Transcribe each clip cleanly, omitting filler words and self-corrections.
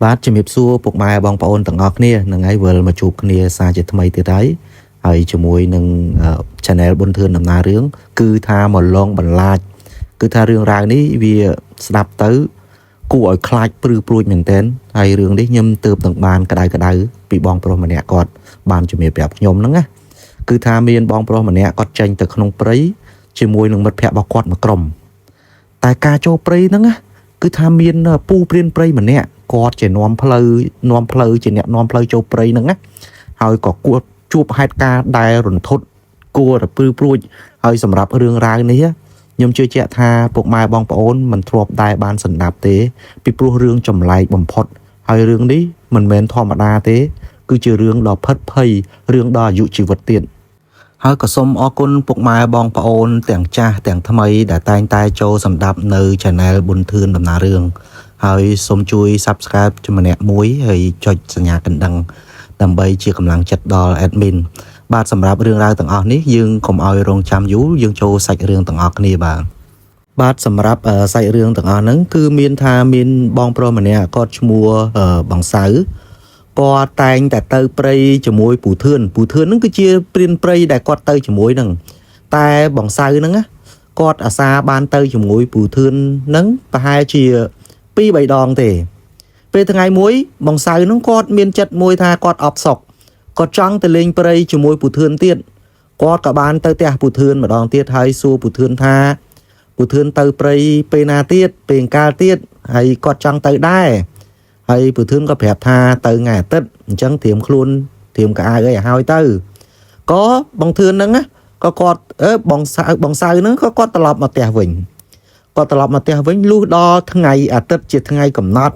បាទជំរាបសួរពុកម៉ែបងប្អូនទាំងអស់គ្នានឹងហើយវិលមកជួបគ្នាសាជាថ្មីទៀតហើយហើយជាមួយនឹង Channel ប៊ុនធឿនដំណើររឿងគឺថាមកលងបន្លាចគឺថារឿងរ៉ាវនេះវាស្ដាប់ទៅគួរឲ្យខ្លាចព្រឺព្រួចមែនទែនហើយរឿងនេះខ្ញុំទើបនឹងបានក្តៅក្តៅពីបងប្រុសម្នាក់គាត់បានជំរាបប្រាប់ខ្ញុំហ្នឹងណាគឺថាមានបងប្រុសម្នាក់គាត់ចេញទៅក្នុងព្រៃជាមួយនឹងមិត្តភ័ក្តិរបស់គាត់មួយក្រុមតែការចូលព្រៃហ្នឹងណាគឺថាមានពូព្រានព្រៃម្នាក់គាត់ជានាំផ្លូវនាំផ្លូវជាអ្នកនាំផ្លូវចូលព្រៃហ្នឹងណាហើយក៏គួរជួបហេតុការណ៍ដែលរន្ធត់គួរតែព្រឺព្រួចហើយសម្រាប់រឿងរ៉ាវនេះខ្ញុំជឿជាក់ថាពុកម៉ែបងប្អូនមិនធ្លាប់ដែលបានស្ដាប់ទេពីព្រោះរឿងចម្លែកបំផុតហើយរឿងនេះមិនមែនធម្មតាទេគឺជារឿងដ៏ភិតភ័យរឿងដ៏អាយុជីវិតទៀតហើយក៏សូមអរគុណពុកម៉ែបងប្អូនទាំងចាស់ទាំងថ្មីដែលតែងតែចូលសម្ដាប់នៅ Channel ប៊ុនធឿនដំណើររឿងហើយសូមជួយ Subscribe ម្នាក់មួយហើយចុចសញ្ញាកណ្ដឹងដើម្បីជាកម្លាំងចិត្តដល់ admin បាទសម្រាប់រឿងរ៉ាវទាំងអស់នេះយើងកុំឲ្យរងចាំយូរយើងចូលសាច់រឿងទាំងអស់គ្នាបាទបាទសម្រាប់សាច់រឿងទាំងអស់ហ្នឹងគឺមានថាមានបងប្រុសម្នាក់គាត់ឈ្មោះបងសៅគាត់តែងតែទៅព្រៃជាមួយពូធឿនពូធឿនហ្នឹងគឺជាព្រានព្រៃដែលគាត់ទៅជាមួយហ្នឹងតែបងសៅហ្នឹងណាគាត់អាសាបានទៅជាមួយពូធឿនហ្នឹងប្រហែលជា2 3ដងទេពេលថ្ងៃមួយបងសៅហ្នឹងគាត់មានចិត្តមួយថាគាត់អបសុកគាត់ចង់ទៅលេងព្រៃជាមួយពូធឿនទៀតគាត់ក៏បានទៅផ្ទះពូធឿនម្ដងទៀតហើយសួរពូធឿនថាពូធឿនទៅព្រៃពេលណាទៀតពេលកាលទៀតហើយគាត់ចង់ទៅដែរហើយពូធឿនក៏ប្រាប់ថាទៅថ្ងៃអាទិត្យអញ្ចឹងត្រៀមខ្លួនត្រៀមកៅអៅអីឲ្យហើយទៅក៏បងធឿនហ្នឹងណាក៏គាត់បងសៅបងសៅហ្នឹងក៏គាត់ត្រឡប់មកផ្ទះវិញគាត់ត្រឡប់មកផ្ទះវិញលុះដល់ថ្ងៃអាទិត្យជាថ្ងៃកំណត់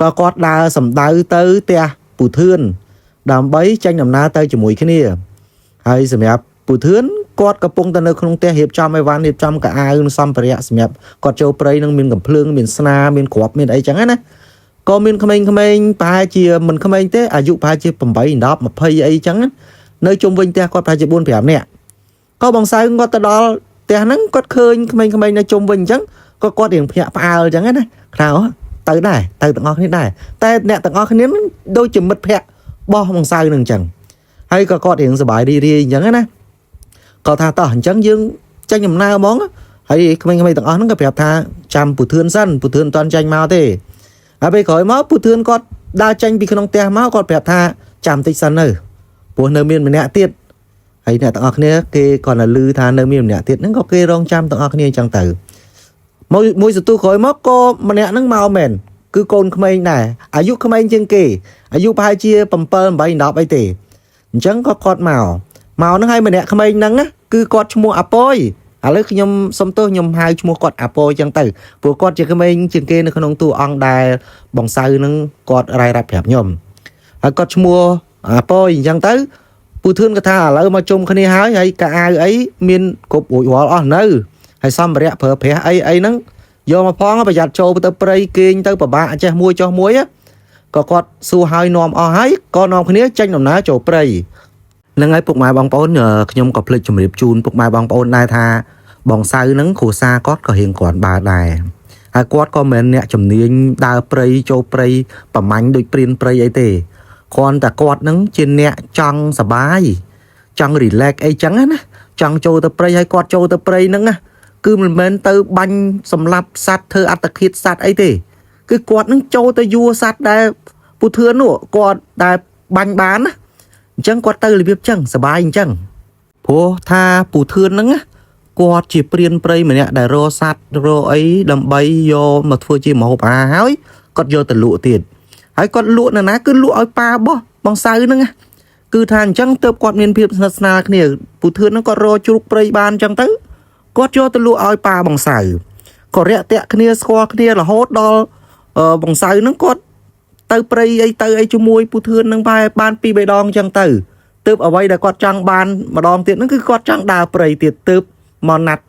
ក៏គាត់ដើរសំដៅទៅផ្ទះពូធឿនដើម្បីចេញដំណើរទៅជាមួយគ្នាហើយសម្រាប់ពូធឿនគាត់កំពុងតែនៅក្នុងផ្ទះរៀបចំអីវ៉ាន់រៀបចំកៅអៅនិងសម្ភារៈសម្រាប់គាត់ចូលព្រៃនឹងមានកំភ្លើងមានស្នាមានគ្រាប់មានអីចឹងណាក៏មានក្មេងៗប្រហែលជាមិនក្មេងទេអាយុប្រហែលជា8 10 20អីចឹងនៅជុំវិញផ្ទះគាត់ប្រហែលជា4 5នាក់ក៏បងសៅគាត់ទៅដល់ផ្ទះហ្នឹងគាត់ឃើញក្មេងៗនៅជុំវិញអញ្ចឹងក៏គាត់រៀងភ្ញាក់ផ្អើលអញ្ចឹងណាខ្លៅទៅដែរទៅទាំងអស់គ្នាដែរតែអ្នកទាំងអស់គ្នាហ្នឹងដូចជាមិត្តភ័ក្តិរបស់បងសៅនឹងអញ្ចឹងហើយក៏គាត់រៀងសប្បាយរីករាយអញ្ចឹងណាគាត់ថាតោះអញ្ចឹងយើងចេញដំណើរហ្មងហើយក្មេងៗទាំងអស់ហ្នឹងក៏ប្រាប់ថាចាំពូធឿនសិនពូធឿនមិនទាន់ចេញមកទេហើយពេលក្រោយមកពូធឿនគាត់ដើរចេញពីក្នុងផ្ទះមកគាត់ប្រាប់ថាចាំតិចសិនទៅព្រោះនៅមានម្នាក់ទៀតហើយអ្នកទាំងអស់គ្នាគេគាត់នៅឮថានៅមានម្នាក់ទៀតហ្នឹងក៏គេរងចាំទាំងអស់គ្នាអញ្ចឹងទៅមួយមួយសន្ទុះក្រោយមកក៏ម្នាក់ហ្នឹងមកមែនគឺកូនក្មេងដែរអាយុក្មេងជាងគេអាយុប្រហែលជា7 8 10អីទេអញ្ចឹងក៏គាត់មកហ្នឹងហើយម្នាក់ក្មេងហ្នឹងណាគឺគាត់ឈ្មោះអាប៉យឥឡូវខ្ញុំសុំទោសខ្ញុំហៅឈ្មោះគាត់អាប៉យអញ្ចឹងទៅព្រោះគាត់ជាក្មេងជាងគេនៅក្នុងតួអង្គដែលបងសៅហ្នឹងគាត់រាយរាប់ប្រាប់ខ្ញុំហើយគាត់ឈ្មោះអាប៉យអញ្ចឹងទៅពូធឿនក៏ថាឥឡូវមកជុំគ្នាហើយហើយកៅអៅអីមានគ្រប់រួចរាល់អស់នៅហើយសម្ភារៈប្រើប្រាស់អីអីហ្នឹងយកមកផងប្រយ័ត្នចូលទៅព្រៃគេងទៅពិបាកចេះមួយចុះមួយក៏គាត់សួរហើយនាំអស់ហើយក៏នាំគ្នាចេញដំណើរចូលព្រៃហ្នឹងហើយពុកម៉ែបងប្អូនខ្ញុំក៏ភ្លេចជម្រាបជូនពុកម៉ែបងប្អូនដែរថាបងសៅហ្នឹងគ្រួសារគាត់ក៏រៀងគ្រាន់បើដែរហើយគាត់ក៏មិនមែនអ្នកជំនាញដើរព្រៃចូលព្រៃប្រមាញ់ដូចព្រានព្រៃអីទេគ្រាន់តែគាត់ហ្នឹងជាអ្នកចង់សប្បាយចង់ relax អីចឹងណាចង់ចូលទៅព្រៃហើយគាត់ចូលទៅព្រៃហ្នឹងណាគឺមិនមែនទៅបាញ់សម្លាប់សត្វធ្វើអត្តឃាតសត្វអីទេគឺគាត់នឹងចូលទៅយួរសត្វដែលពូធឿននោះគាត់ដែលបាញ់បានណាអញ្ចឹងគាត់ទៅរបៀបចឹងសប្បាយអញ្ចឹងព្រោះថាពូធឿនហ្នឹងណាគាត់ជាព្រានព្រៃម្នាក់ដែលរកសត្វរកអីដើម្បីយកមកធ្វើជាម្ហូបអាហារហើយគាត់យកទៅលក់ទៀតហើយគាត់លក់នៅណាគឺលក់ឲ្យប៉ារបស់បងសៅហ្នឹងណាគឺថាអញ្ចឹងទើបគាត់មានភាពស្និទ្ធស្នាលគ្នាពូធឿនហ្នឹងគាត់រកជ្រូកព្រៃបានអញ្ចឹងទៅគាត់យកទៅលក់ឲ្យប៉ាបងសៅក៏រាក់ទាក់គ្នាស្គាល់គ្នារហូតដល់បងសៅហ្នឹងគាត់ទៅព្រៃអីទៅអីជាមួយពូធឿនហ្នឹងបែរបាន2 3ដងអញ្ចឹងទៅទើបអ្វីដែលគាត់ចង់បានម្ដងទៀតហ្នឹងគឺគាត់ចង់ដើរព្រៃទៀតទើបមកណាត់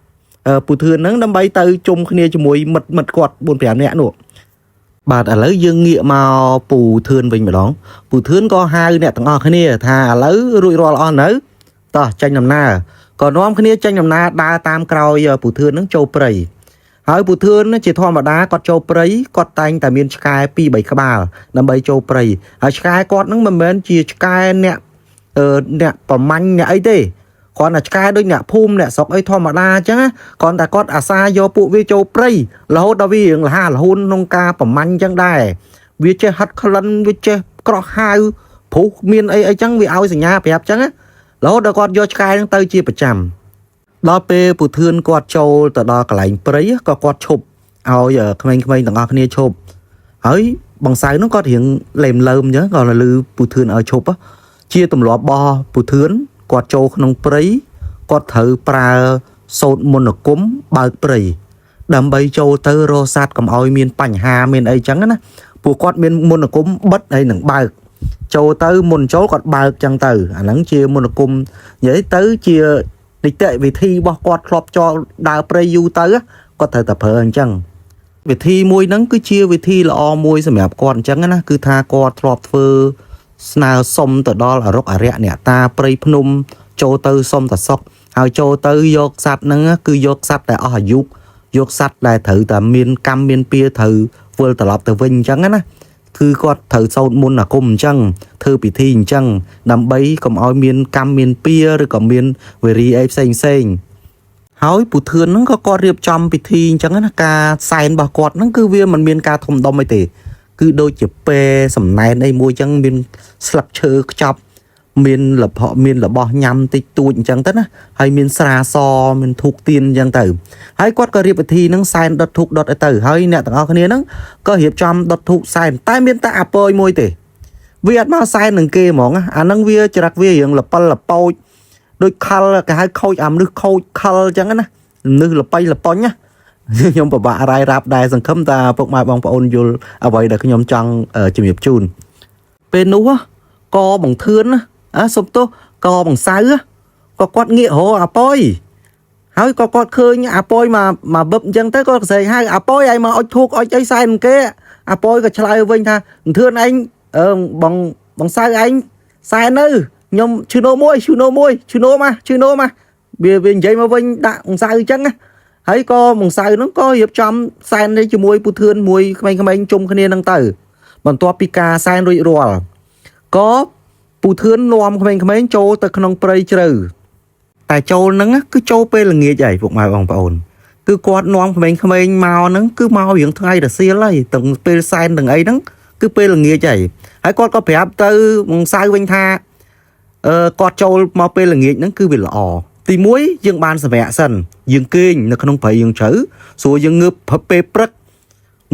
ពូធឿនហ្នឹងដើម្បីទៅជុំគ្នាជាមួយមិត្តគាត់4 5នាក់នោះបាទឥឡូវយើងងាកមកពូធឿនវិញម្ដងពូធឿនក៏ហៅអ្នកទាំងអស់គ្នាថាឥឡូវរួចរាល់អស់នៅតោះចេញដំណើរ ក៏នាំគ្នាចេញដំណើរដើរតាមក្រោយពូធឿននឹងចូលព្រៃហើយពូធឿនជាធម្មតាគាត់ចូលព្រៃគាត់តែងតែមានឆ្កែ2 3ក្បាលដើម្បីចូលព្រៃហើយឆ្កែគាត់នឹងមិនមែនជាឆ្កែអ្នកអ្នកប្រមាញ់អ្នកអីទេគ្រាន់តែឆ្កែដូចអ្នកភូមិអ្នកស្រុកអីធម្មតាអញ្ចឹងណាគ្រាន់តែគាត់អាសាយកពួកវាចូលព្រៃរហូតដល់វារឿងលះលហួនក្នុងការប្រមាញ់អញ្ចឹងដែរវាចេះហិតក្លិនវាចេះក្រោះហាវព្រុសមានអីអីចឹងវាឲ្យសញ្ញាប្រាប់អញ្ចឹងណារហូតដល់គាត់យកឆ្កែហ្នឹងទៅជាប្រចាំដល់ពេលពូធឿនគាត់ចូលទៅដល់កន្លែងព្រៃក៏គាត់ឈប់ឲ្យក្មេងៗទាំងអស់គ្នាឈប់ហើយបងសៅហ្នឹងគាត់រៀងលេមលើមអញ្ចឹងក៏លឺពូធឿនឲ្យឈប់ជាទម្លាប់របស់ពូធឿនគាត់ចូលក្នុងព្រៃគាត់ត្រូវប្រើសូត្រមន្តអាគមបើកព្រៃដើម្បីចូលទៅរកសត្វកុំឲ្យមានបញ្ហាមានអីចឹងណាពួកគាត់មានមន្តអាគមបិទហើយនឹងបើកចូលទៅមុនចូលគាត់បើកចឹងទៅអាហ្នឹងជាមន្តអាគមនិយាយទៅជានីតិវិធីរបស់គាត់ធ្លាប់ចោលដើរព្រៃយូរទៅគាត់ត្រូវតែប្រើអញ្ចឹងវិធីមួយហ្នឹងគឺជាវិធីល្អមួយសម្រាប់គាត់អញ្ចឹងណាគឺថាគាត់ធ្លាប់ធ្វើស្នើសុំទៅដល់អរុកអរិយអ្នកតាព្រៃភ្នំចូលទៅសុំតសុកហើយចូលទៅយកសត្វហ្នឹងគឺយកសត្វដែលអស់អាយុយកសត្វដែលត្រូវតែមានកម្មមានពៀត្រូវវិលត្រឡប់ទៅវិញអញ្ចឹងណាគឺគាត់ត្រូវសូត្រមន្តអាគមអញ្ចឹងធ្វើពិធីអញ្ចឹងដើម្បីកុំឲ្យមានកម្មមានពៀឬក៏មានវេរីអីផ្សេងផ្សេងហើយពូធឿនហ្នឹងក៏គាត់រៀបចំពិធីអញ្ចឹងណាការសែនរបស់គាត់ហ្នឹងគឺវាមិនមានការធំដុំអីទេគឺដូចជាពែសំណែនអីមួយអញ្ចឹងមានស្លឹកឈើខ្ចប់មានលភមានរបស់ញ៉ាំតិចតួចអញ្ចឹងទៅណាហើយមានស្រាសមានធូបទៀនអញ្ចឹងទៅហើយគាត់ក៏រៀបពិធីហ្នឹងសែនដុតធូបដុតអីទៅហើយអ្នកទាំងអស់គ្នាហ្នឹងក៏រៀបចំដុតធូបសែនតែមានតែអាពយមួយទេវាអត់មកសែននឹងគេហ្មងអាហ្នឹងវាច្រឹកវារៀងលពិលលពោចដូចខលគេហៅខូចអាមនុស្សខូចខលអញ្ចឹងណាមនុស្សលបៃលប៉ុញណាខ្ញុំពិបាករាយរាប់ដែរសង្ឃឹមថាពុកម៉ែបងប្អូនយល់អ្វីដែលខ្ញុំចង់ជំរាបជូនពេលនោះកបងធឿនណាអាសុំទោសកបងសៅក៏គាត់ងាករកអាប៉ុយហើយក៏គាត់ឃើញអាប៉ុយមកមកបឹបអញ្ចឹងទៅគាត់ស្រែកហៅអាប៉ុយឲ្យមកអុចធូកអុចអីសែនគេអាប៉ុយក៏ឆ្លើយវិញថាធឿនឯងបងបងសៅឯងសែននៅខ្ញុំឈឺណូមួយឈឺណូមួយឈឺណូមកឈឺណូមកវាវានិយាយមកវិញដាក់បងសៅអញ្ចឹងណាហើយក៏បងសៅហ្នឹងក៏រៀបចំសែននេះជាមួយពូធឿនមួយក្មេងៗជុំគ្នាហ្នឹងទៅបន្ទាប់ពីការសែនរួចរាល់ក៏ពូធឿននាំក្មេងៗចូលទៅក្នុងព្រៃជ្រៅតែចូលហ្នឹងគឺចូលពេលល្ងាចហើយពុកម៉ែបងប្អូនគឺគាត់នាំក្មេងៗមកហ្នឹងគឺមករៀងថ្ងៃរសៀលហើយទាំងពេលសែនទាំងអីហ្នឹងគឺពេលល្ងាចហើយហើយគាត់ក៏ប្រាប់ទៅបងសៅវិញថាគាត់ចូលមកពេលល្ងាចហ្នឹងគឺវាល្អទី1យើងបានសម្រាកសិនយើងគេងនៅក្នុងព្រៃយើងជ្រៅស្រួលយើងងើបព្រឹកពេលព្រឹក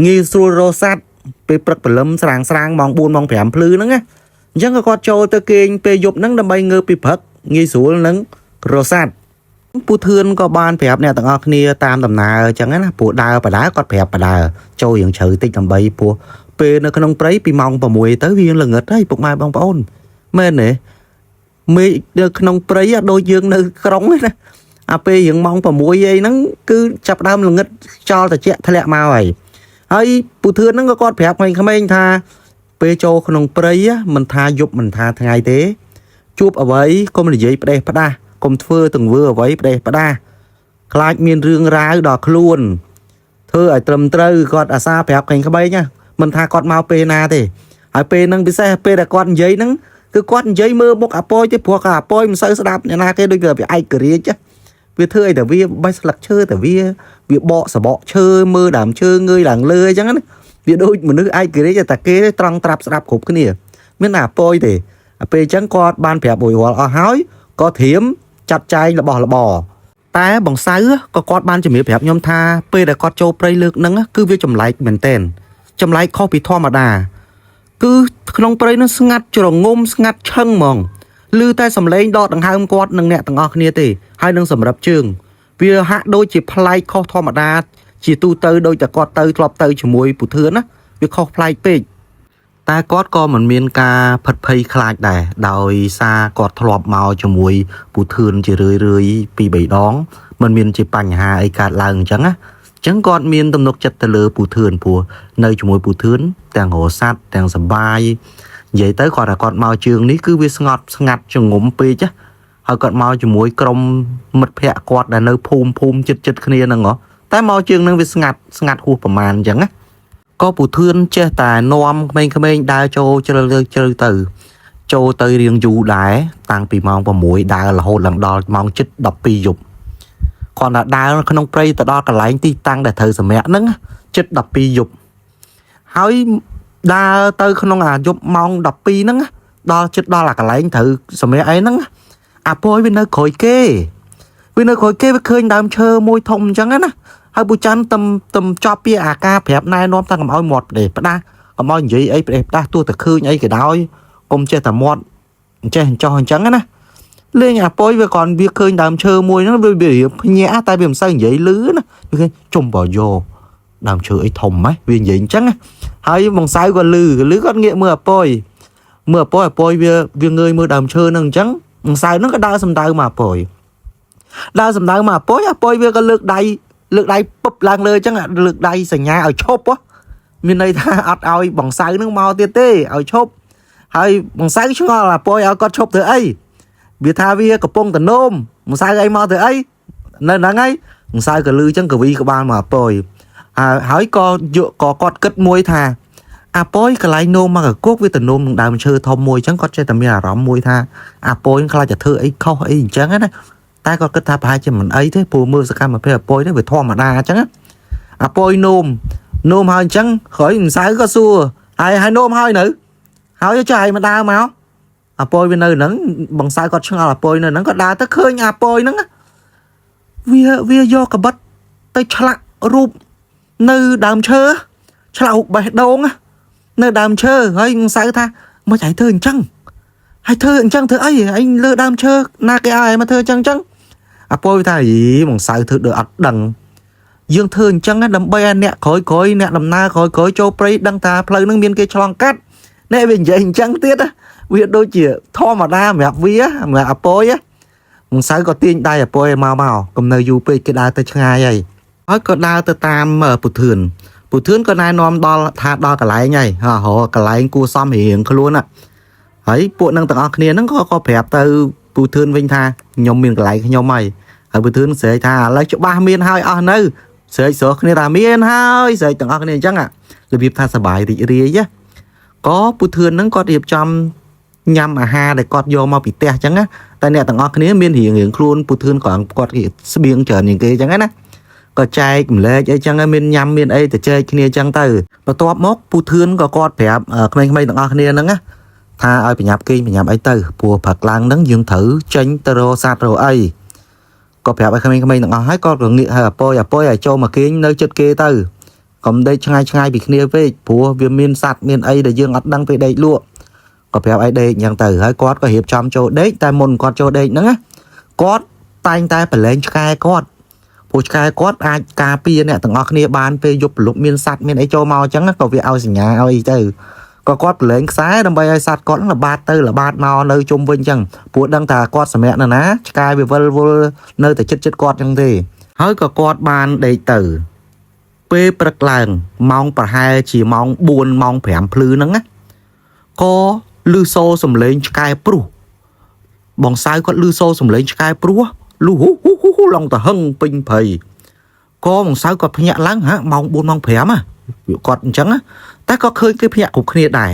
ងាយស្រួលរកសត្វពេលព្រឹកព្រលឹមស្រាងស្រាងម៉ោង4ម៉ោង5ភ្លឺហ្នឹងណាអញ្ចឹងក៏គាត់ចូលទៅគេងពេលយប់ហ្នឹងដើម្បីងើបពីព្រឹកងាយស្រួលនឹងរកសត្វពូធឿនក៏បានប្រាប់អ្នកទាំងអស់គ្នាតាមដំណើរអញ្ចឹងណាព្រោះដើរបដើគាត់ប្រាប់បដើចូលរៀងជ្រៅតិចដើម្បីព្រោះពេលនៅក្នុងព្រៃពីម៉ោង6ទៅវាល្ងឹតហើយពុកម៉ែបងប្អូនមែនទេមេឃនៅក្នុងព្រៃអត់ដូចយើងនៅក្រុងទេណាអាពេលរៀងម៉ោង6អីហ្នឹងគឺចាប់ដើមល្ងឹតចោលត្រជាក់ធ្លាក់មកហើយហើយពូធឿនហ្នឹងក៏គាត់ប្រាប់ក្មេងៗថាពេលចូលក្នុងព្រៃមិនថាយប់មិនថាថ្ងៃទេជួបអ្វីកុំនិយាយផ្ដេសផ្ដាស់កុំធ្វើទង្វើអ្វីផ្ដេសផ្ដាស់ខ្លាចមានរឿងរ៉ាវដល់ខ្លួនធ្វើឲ្យត្រឹមត្រូវគាត់អាសាប្រាប់ក្មេងៗណាមិនថាគាត់មកពេលណាទេហើយពេលហ្នឹងពិសេសពេលដែលគាត់និយាយហ្នឹងគឺគាត់និយាយមើលមុខអាប៉យទេព្រោះក៏អាប៉យមិនសូវស្ដាប់អ្នកណាគេដូចវាឯករាជ្យវាធ្វើអីតែវាបេះស្លឹកឈើតែវាវាបកសបកឈើមើលដើមឈើងើយឡើងលើអញ្ចឹងណាវាដូចមនុស្សឯករាជ្យតែគេត្រង់ត្រាប់ស្ដាប់គ្រប់គ្នាមានតែអាប៉យទេអាពេលអញ្ចឹងគាត់បានប្រាប់រួចរាល់អស់ហើយក៏ត្រៀមចាត់ចែងរបស់របរតែបងសៅក៏គាត់បានជំរាបប្រាប់ខ្ញុំថាពេលដែលគាត់ចូលព្រៃលើកហ្នឹងគឺវាចម្លែកមែនទែនចម្លែកខុសពីធម្មតាគឺក្នុងព្រៃហ្នឹងស្ងាត់ជ្រងំស្ងាត់ឈឹងហ្មងឮតែសំឡេងដកដង្ហើមគាត់និងអ្នកទាំងអស់គ្នាទេហើយនឹងសម្រាប់ជើងវាហាក់ដូចជាប្លែកខុសធម្មតាជាទូទៅដូចតែគាត់ទៅធ្លាប់ទៅជាមួយពូធឿនណាវាខុសប្លែកពេកតែគាត់ក៏មិនមានការផិតភ័យខ្លាចដែរដោយសារគាត់ធ្លាប់មកជាមួយពូធឿនជារឿយរឿយពីរបីដងមិនមានជាបញ្ហាអីកើតឡើងអញ្ចឹងណាអញ្ចឹងគាត់មានទំនុកចិត្តទៅលើពូធឿនព្រោះនៅជាមួយពូធឿនទាំងរស័ព្ទទាំងសបាយនិយាយទៅគាត់ថាគាត់មកជើងនេះគឺវាស្ងត់ស្ងាត់ចងំពេកណា ហើយគាត់មកជាមួយក្រុមមិត្តភ័ក្តិគាត់ដែលនៅភូមិភូមិចិត្តចិត្តគ្នាហ្នឹងហ៎តែមកជើងហ្នឹងវាស្ងាត់ស្ងាត់ហួសប្រមាណអញ្ចឹងណាក៏ពូធឿនចេះតែនាំក្មេងៗដើរចូលជ្រៅទៅជ្រៅទៅចូលទៅរៀងយូរដែរតាំងពីម៉ោង6ដើររហូតឡើងដល់ម៉ោង7:12យប់ គ្រាន់តែដើរក្នុងព្រៃទៅដល់កន្លែងទីតាំងដែលត្រូវសម្រាកហ្នឹងជិត12យប់ហើយដើរទៅក្នុងអាយប់ម៉ោង12ហ្នឹងដល់ជិតដល់អាកន្លែងត្រូវសម្រាកអីហ្នឹងអាពយវានៅក្រោយគេវានៅក្រោយគេវាឃើញដើមឈើមួយធំអញ្ចឹងណាហើយពូច័ន្ទទំទំចប់ពីអាការប្រាប់ណែនាំថាកុំឲ្យមាត់ផ្ដេសផ្ដាស់កុំឲ្យនិយាយអីផ្ដេសផ្ដាស់ទោះតែឃើញអីក៏ដោយកុំចេះតែមាត់អញ្ចេះអញ្ចោះអញ្ចឹងណា លេងអាប៉ុយវាគ្រាន់វាឃើញដើមឈើមួយហ្នឹងវាវារៀងភ្ញាក់តែវាមិនសូវនិយាយលឺណាវាឃើញជុំបយោដើមឈើអីធំម៉េះវានិយាយអញ្ចឹងណាហើយបងសៅក៏លឺលឺគាត់ងាកមើលអាប៉ុយមើលអាប៉ុយអាប៉ុយវាវាងើយមើលដើមឈើហ្នឹងអញ្ចឹងបងសៅហ្នឹងក៏ដើរសំដៅមកអាប៉ុយដើរសំដៅមកអាប៉ុយអាប៉ុយវាក៏លើកដៃលើកដៃពឹបឡើងលើអញ្ចឹងលើកដៃសញ្ញាឲ្យឈប់ហ៎មានន័យថាអត់ឲ្យបងសៅហ្នឹងមកទៀតទេឲ្យឈប់ហើយបងសៅឆ្ងល់អាប៉ុយឲ្យគាត់ឈប់ធ្វើអី វាថាវាកំពុងតនោមម្សៅអីមកទៅអីនៅហ្នឹងហើយម្សៅក៏លឺចឹងកវីក្បាលមកអាពយហើយហើយក៏យកក៏គាត់គិតមួយថាអាពយកន្លែងនោមមកកកវាតនោមនឹងដើមឈើធំមួយចឹងគាត់ចេះតែមានអារម្មណ៍មួយថាអាពយខ្លាចតែធ្វើអីខុសអីអញ្ចឹងណាតែគាត់គិតថាប្រហែលជាមិនអីទេព្រោះមើលសកម្មភាពអាពយនេះវាធម្មតាអញ្ចឹងអាពយនោមនោមហើយអញ្ចឹងក្រោយម្សៅក៏សួរហើយហើយនោមហើយនៅហើយចុះឲ្យមកដើរមក អាពយវានៅហ្នឹងបងសៅគាត់ឆ្ងល់អាពយនៅហ្នឹងគាត់ដើរទៅឃើញអាពយហ្នឹងវាវាយកកបិតទៅឆ្លាក់រូបនៅដើមឈើឆ្លាក់រូបបេះដូងនៅដើមឈើហើយបងសៅថាមកចៃធ្វើអញ្ចឹងហើយធ្វើអញ្ចឹងធ្វើអីឯងលើដើមឈើណាគេឲ្យឯងមកធ្វើអញ្ចឹងអញ្ចឹងអាពយវាថាអីបងសៅធ្វើដូចអត់ដឹងយើងធ្វើអញ្ចឹងដើម្បីឲ្យអ្នកក្រោយក្រោយអ្នកដំណើរក្រោយក្រោយចូលព្រៃដឹងថាផ្លូវហ្នឹងមានគេឆ្លងកាត់នេះវានិយាយអញ្ចឹងទៀតណា វាដូចជាធម្មតាសម្រាប់វាសម្រាប់អាពយមិនសូវក៏ទាញដៃអាពយមកមកកុំនៅយូរពេកគេដើរទៅឆ្ងាយហើយហើយក៏ដើរទៅតាមពូធឿនពូធឿនក៏ណែនាំដល់ថាដល់កន្លែងហើយហ៎រកកន្លែងគួសមរៀងខ្លួនណាហើយពួកនឹងទាំងអស់គ្នាហ្នឹងក៏ក៏ប្រាប់ទៅពូធឿនវិញថាខ្ញុំមានកន្លែងខ្ញុំហើយហើយពូធឿនស្រែកថាឥឡូវច្បាស់មានហើយអស់នៅស្រែកស្រោះគ្នាថាមានហើយស្រែកទាំងអស់គ្នាអញ្ចឹងរបៀបថាសบายរីករាយក៏ពូធឿនហ្នឹងគាត់រៀបចំ ញ៉ាំអាហារដែលគាត់យកមកពីផ្ទះអញ្ចឹងណាតែអ្នកទាំងអស់គ្នាមានរៀងរៀងខ្លួនពូធឿនក៏គាត់គេស្បៀងច្រើនជាងគេអញ្ចឹងណាក៏ចែកម្លែកអីចឹងមានញ៉ាំមានអីទៅចែកគ្នាអញ្ចឹងទៅបន្ទាប់មកពូធឿនក៏គាត់ប្រាប់ក្មេងៗទាំងអស់គ្នាហ្នឹងណាថាឲ្យប្រញាប់គេងប្រញាប់អីទៅព្រោះព្រឹកឡើងហ្នឹងយើងត្រូវចេញទៅរកសត្វរកអីក៏ប្រាប់ឲ្យក្មេងៗទាំងអស់ហើយគាត់ក៏ងាកឲ្យអាពយអាពយឲ្យចូលមកគេងនៅចិត្តគេទៅកុំដេកឆ្ងាយឆ្ងាយពីគ្នាពេកព្រោះវាមានសត្វមានអីដែលយើងអត់ដឹងពេលដេកលក់ ក៏ប្រាប់ឲ្យដេកអញ្ចឹងទៅហើយគាត់ក៏រៀបចំចូលដេកតែមុនគាត់ចូលដេកហ្នឹងណាគាត់តែងតែប្រឡែងឆ្កែគាត់ព្រោះឆ្កែគាត់អាចការពារអ្នកទាំងអស់គ្នាបានពេលយប់ព្រលប់មានសត្វមានអីចូលមកអញ្ចឹងក៏វាឲ្យសញ្ញាឲ្យអីទៅក៏គាត់ប្រឡែងខ្សែដើម្បីឲ្យសត្វគាត់ល្បាតទៅល្បាតមកនៅជុំវិញអញ្ចឹងព្រោះដឹងថាគាត់សម្រាប់នៅណាឆ្កែវាវិលវល់នៅតែចិត្តចិត្តគាត់អញ្ចឹងទេហើយក៏គាត់បានដេកទៅពេលព្រឹកឡើងម៉ោងប្រហែលជាម៉ោង4ម៉ោង5ភ្លឺហ្នឹងណាក៏ លឺសូរសំឡេងឆ្កែព្រុសបងសៅគាត់លឺសូរសំឡេងឆ្កែព្រុសលុះហ៊ូហ៊ូហ៊ូហ៊ូឡងទៅហឹងពេញព្រៃក៏បងសៅគាត់ភ្ញាក់ឡើងហ่ะម៉ោង4ម៉ោង5ហ่ะវាគាត់អញ្ចឹងតែក៏ឃើញគេភ្ញាក់គ្រប់គ្នាដែរ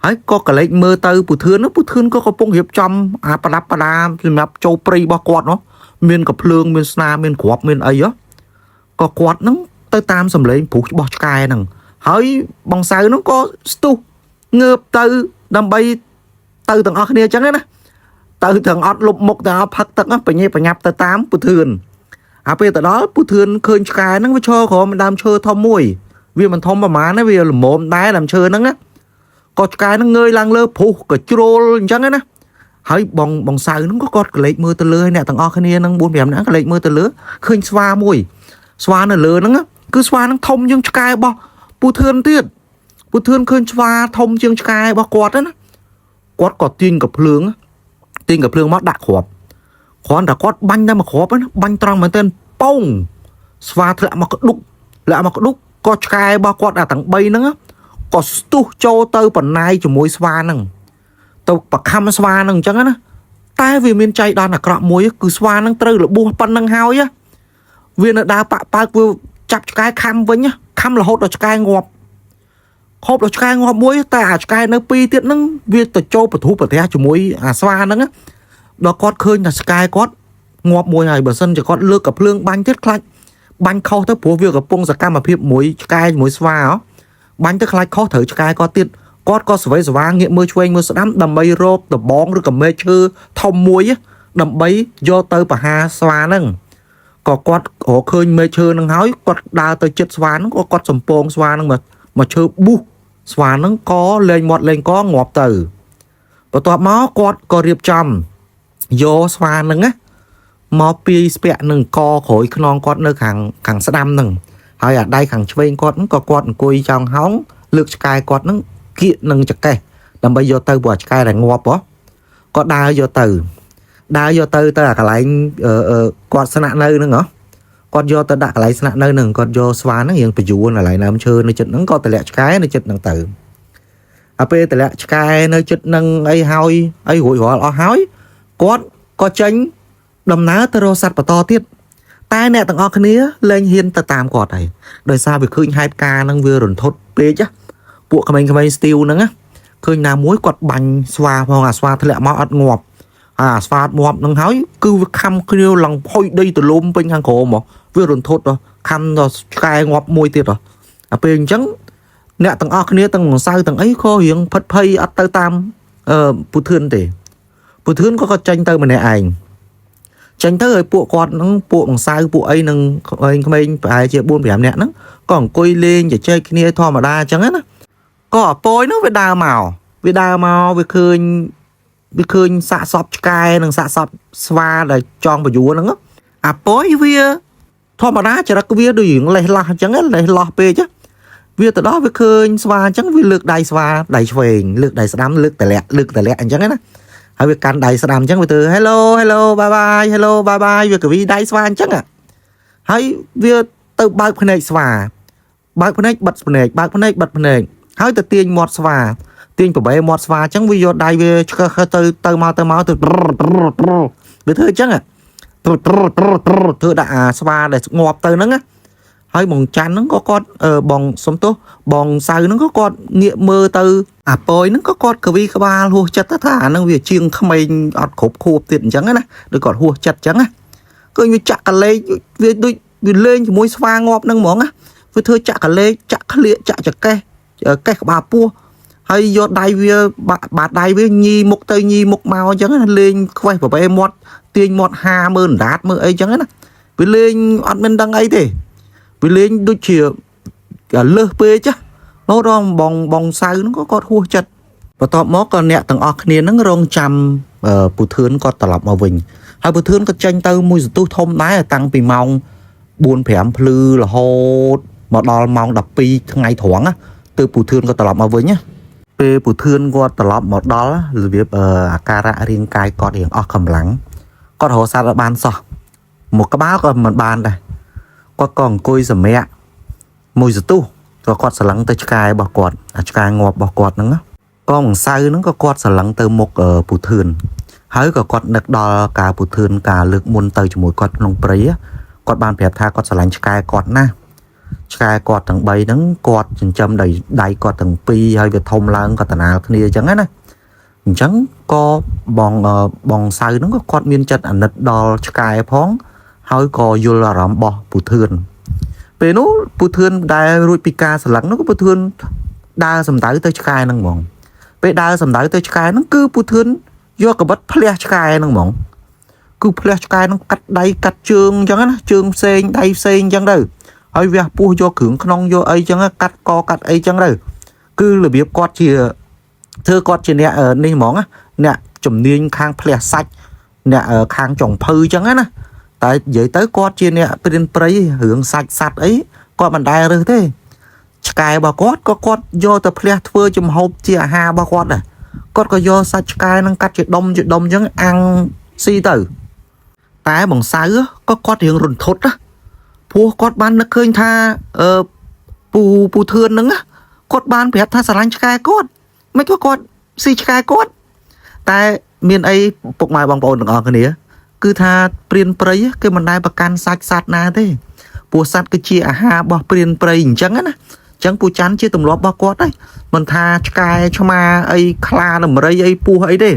ហើយក៏កលេចមើលទៅពូធឿននោះពូធឿនក៏កំពុងរៀបចំអាប្រដាប់ប្រដាសម្រាប់ចូលព្រៃរបស់គាត់នោះមានកំភ្លើងមានស្នាមានគ្រាប់មានអីហ៎ក៏គាត់នឹងទៅតាមសំឡេងព្រុសរបស់ឆ្កែហ្នឹងហើយបងសៅហ្នឹងក៏ស្ទុះងើបទៅដើម្បីទៅទាំងអស់គ្នាអញ្ចឹងណាទៅទាំងអត់លុបមុខទាំងអត់ផឹកទឹកបញ្ញាបញ្ញាប់ទៅតាមពូធឿនអាពេលទៅដល់ពូធឿនឃើញឆ្កែហ្នឹងវាឈរក្រោមដើមឈើធំមួយវាមិនធំប្រហែលទេវាល្មមដែរដើមឈើហ្នឹងណាក៏ឆ្កែហ្នឹងងើយឡើងលើព្រុសក៏ជ្រុលអញ្ចឹងណាហើយបងបងសៅហ្នឹងក៏គាត់កលេចមើលទៅលើអ្នកទាំងអស់គ្នាហ្នឹង4 5នាក់កលេចមើលទៅលើឃើញស្វាមួយស្វានៅលើហ្នឹងគឺស្វាហ្នឹងធំជាងឆ្កែរបស់ពូធឿនទៀតពូធឿនឃើញស្វាធំជាងឆ្កែរបស់គាត់ណាគាត់ក៏ទាញកំភ្លើងទាញកំភ្លើងមកដាក់គ្រាប់គ្រាន់តែគាត់បាញ់តែមួយគ្រាប់ណាបាញ់ត្រង់មែនទែនប៉ោងស្វាធ្លាក់មកក្ដុកធ្លាក់មកក្ដុកក៏ឆ្កែរបស់គាត់អាទាំង3ហ្នឹងក៏ស្ទុះចូលទៅបណ្ណាយជាមួយស្វាហ្នឹងទៅប្រខំស្វាហ្នឹងអញ្ចឹងណា តែវាមានចៃដន្យអាក្រក់មួយគឺស្វាហ្នឹងត្រូវរបួសប៉ុណ្្នឹងហើយណាវានៅដើរប៉ាក់ប៉ើកវាចាប់ឆ្កែខំវិញណាខំរហូតដល់ឆ្កែងាប់ខប់ដល់ឆ្កែងាប់មួយតែអាឆ្កែនៅពីរទៀតហ្នឹងវាទៅចូលបទុប្រទះជាមួយអាស្វាហ្នឹងណាដល់គាត់ឃើញថាឆ្កែគាត់ងាប់មួយហើយបើសិនជាគាត់លើកកាភ្លើងបាញ់ទៀតខ្លាចបាញ់ខុសទៅព្រោះវាកំពុងសកម្មភាពមួយឆ្កែជាមួយស្វាហ៎បាញ់ទៅខ្លាចខុសត្រូវឆ្កែគាត់ទៀតគាត់ក៏ស្វ័យស្វាងាកមើលឆ្វេងមើលស្ដាំដើម្បីរកដបងឬក៏មែកឈើធំមួយដើម្បីយកទៅប្រហារស្វាហ្នឹងក៏គាត់រកឃើញមែកឈើហ្នឹងហើយគាត់ដើរទៅចិត្តស្វាហ្នឹងក៏គាត់សំពងស្វាហ្នឹងមកមកឈើប៊ូសស្វាហ្នឹងក៏លែងមាត់លែងកងាប់ទៅបន្ទាប់មកគាត់ក៏រៀបចំយកស្វាហ្នឹងណាមកពីស្ពាក់នឹងកក្រួយខ្នងគាត់នៅខាងខាងស្ដាំហ្នឹងហើយអាដៃខាងឆ្វេងគាត់ហ្នឹងក៏គាត់អង្គុយចောင်းហោងលើកឆ្កែគាត់ហ្នឹងគៀកនឹងចកេះដើម្បីយកទៅព្រោះអាឆ្កែដែលងាប់ហ៎ក៏ដើរយកទៅដើរយកទៅទៅអាកន្លែងអឺអឺគាត់ស្នាក់នៅហ្នឹងហ៎គាត់យកទៅដាក់កន្លែងស្នាក់នៅហ្នឹងគាត់យកស្វាហ្នឹងរៀងបញ្យួនកន្លែងដើមឈើនៅចិត្តហ្នឹងក៏តម្លាក់ឆ្កែនៅចិត្តហ្នឹងទៅអាពេលតម្លាក់ឆ្កែនៅចិត្តហ្នឹងអីហើយអីរួចរាល់អស់ហើយគាត់ក៏ចេញដំណើរទៅរកសត្វបន្តទៀតតែអ្នកទាំងអស់គ្នាលែងហ៊ានទៅតាមគាត់ហើយដោយសារវាឃើញហេតុការណ៍ហ្នឹងវារន្ធត់ពេកណាពួកក្មេងៗស្ទីវហ្នឹងណាឃើញណាមួយគាត់បាញ់ស្វាផងអាស្វាធ្លាក់មកអត់ងាប់ហើយអាស្វាអត់ងាប់ហ្នឹងហើយគឺវាខំគ្រាវឡើងផុយដីទលំពេញខាងក្រោមហ៎វារន្ធត់ហ៎ខំដល់ឆ្កែងាប់មួយទៀតហ៎អាពេលអញ្ចឹងអ្នកទាំងអស់គ្នាទាំងសៅទាំងអីក៏រៀងផិតភ័យអត់ទៅតាមអឺពូធឿនទេពូធឿនក៏គាត់ចេញទៅម្នាក់ឯងចេញទៅឲ្យពួកគាត់ហ្នឹងពួកអង្សៅពួកអីនឹងក្មេងៗប្រហែលជា4 5នាក់ហ្នឹងក៏អង្គុយលេងជជែកគ្នាធម្មតាអញ្ចឹងណាក៏អពយហ្នឹងវាដើរមកវាដើរមកវាឃើញវាឃើញសាកសពឆ្កែនិងសាកសពស្វាដែលចងបញ្យួរហ្នឹងអាពយវាធម្មតាចរិតវាដូចរឿងលេះលោះអញ្ចឹងលេះលោះពេកវាទៅដល់វាឃើញស្វាអញ្ចឹងវាលើកដៃស្វាដៃឆ្វេងលើកដៃស្ដាំលើកតម្លាក់លើកតម្លាក់អញ្ចឹងណាហើយវាកាន់ដៃស្ដាំអញ្ចឹងវាធ្វើ Hello Hello bye bye Hello bye bye វាកវីដៃស្វាអញ្ចឹងហើយវាទៅបើកភ្នែកស្វាបើកភ្នែកបិទភ្នែកបើកភ្នែកបិទភ្នែកហើយទៅទាញមាត់ស្វាទាញប្របែមាត់ស្វាអញ្ចឹងវាយកដៃវាឆ្កឹះទៅទៅមកទៅមកទៅវាធ្វើអញ្ចឹងធ្វើដាក់អាស្វាដែលងាប់ទៅហ្នឹងណាហើយបងច័ន្ទហ្នឹងក៏គាត់បងសុំទោសបងសៅហ្នឹងក៏គាត់ងាកមើលទៅអាពយហ្នឹងក៏គាត់កវីក្បាលហួសចិត្តថាអាហ្នឹងវាជាងក្មេងអត់គ្រប់ខួបទៀតអញ្ចឹងណាដូចគាត់ហួសចិត្តអញ្ចឹងណាឃើញវាចាក់កលេចវាដូចវាលេងជាមួយស្វាងាប់ហ្នឹងហ្មងណាវាធ្វើចាក់កលេចចាក់ក្លៀកចាក់ចកេះកេះក្បាលពោះហើយយកដៃវាបាតដៃវាញីមុខទៅញីមុខមកអញ្ចឹងណាលេងខ្វេះប្រវេមាត់ទាញមាត់ហាមើលអណ្ដាតមើលអីអញ្ចឹងណាវាលេងអត់មានដឹងអីទេវាលេងដូចជាលើសពេកចារហូតដល់បងបងសៅហ្នឹងក៏គាត់ហួសចិត្តបន្ទាប់មកក៏អ្នកទាំងអស់គ្នាហ្នឹងរងចាំពូធឿនគាត់ត្រឡប់មកវិញហើយពូធឿនក៏ចេញទៅមួយសន្ទុះធំដែរតាំងពីម៉ោង4 5ភ្លឺរហូតមកដល់ម៉ោង12ថ្ងៃត្រង់ណាទើបពូធឿនក៏ត្រឡប់មកវិញណាពេលពូធឿនគាត់ត្រឡប់មកដល់របៀបអាការៈរាងកាយគាត់រៀងអស់កម្លាំងគាត់រកសត្វអត់បានសោះមួយក្បាលក៏មិនបានដែរគាត់ក៏អង្គុយសម្រាកមួយសន្ទុះក៏គាត់ស្រឡឹងទៅឆ្កែរបស់គាត់អាឆ្កែងាប់របស់គាត់ហ្នឹងណាក៏អង្សៅហ្នឹងក៏គាត់ស្រឡឹងទៅមុខពូធឿនហើយក៏គាត់នឹកដល់ការពូធឿនការលើកមុនទៅជាមួយគាត់ក្នុងព្រៃគាត់បានប្រាប់ថាគាត់ស្រឡាញ់ឆ្កែគាត់ណាស់ឆ្កែគាត់ទាំង3ហ្នឹងគាត់ចិញ្ចឹមដោយដៃគាត់ទាំងពីរហើយវាធំឡើងក៏តំណាលគ្នាអញ្ចឹងណាអញ្ចឹងក៏បងបងសៅហ្នឹងក៏គាត់មានចិត្តអាណិតដល់ឆ្កែផងហើយក៏យល់អារម្មណ៍របស់ពូធឿនពេលនោះពូធឿនដែលរួចពីការស្រឡឹងនោះក៏ពូធឿនដើរសំដៅទៅឆ្កែហ្នឹងហ្មងពេលដើរសំដៅទៅឆ្កែហ្នឹងគឺពូធឿនយកកបិតផ្លះឆ្កែហ្នឹងហ្មងគឺផ្លះឆ្កែហ្នឹងកាត់ដៃកាត់ជើងអញ្ចឹងណាជើងផ្សេងដៃផ្សេងអញ្ចឹងទៅហើយវះពោះយកគ្រឿងក្នុងយកអីអញ្ចឹងកាត់កកាត់អីអញ្ចឹងទៅគឺរបៀបគាត់ជាធ្វើគាត់ជាអ្នកនេះហ្មងណាអ្នកជំនាញខាងផ្លះសាច់អ្នកខាងចុងភៅអញ្ចឹងណាតែនិយាយទៅគាត់ជាអ្នកព្រានព្រៃរឿងសាច់សัตว์អីគាត់មិនដែលរើសទេឆ្កែរបស់គាត់ក៏គាត់យកទៅផ្លះធ្វើចំហូបជាអាហាររបស់គាត់ដែរគាត់ក៏យកសាច់ឆ្កែនឹងកាត់ជាដុំជាដុំអញ្ចឹងអាំងស៊ីទៅតែបងសៅក៏គាត់រៀងរន្ធត់ណាព្រោះគាត់បាននឹកឃើញថាអឺពូពូធឿនហ្នឹងគាត់បានប្រាប់ថាស្រឡាញ់ឆ្កែគាត់មិនក៏គាត់ស៊ីឆ្កែគាត់តែ មានអីពុកម៉ែបងប្អូនទាំងអស់គ្នាគឺថាព្រានព្រៃគេមិនដែលប្រកាន់សាច់សត្វណាទេព្រោះសត្វគឺជាអាហាររបស់ព្រានព្រៃអញ្ចឹងណាអញ្ចឹងពូច័ន្ទជាទម្លាប់របស់គាត់ហើយមិនថាឆ្កែឆ្មាអីខ្លាដំរីអីពស់អីទេ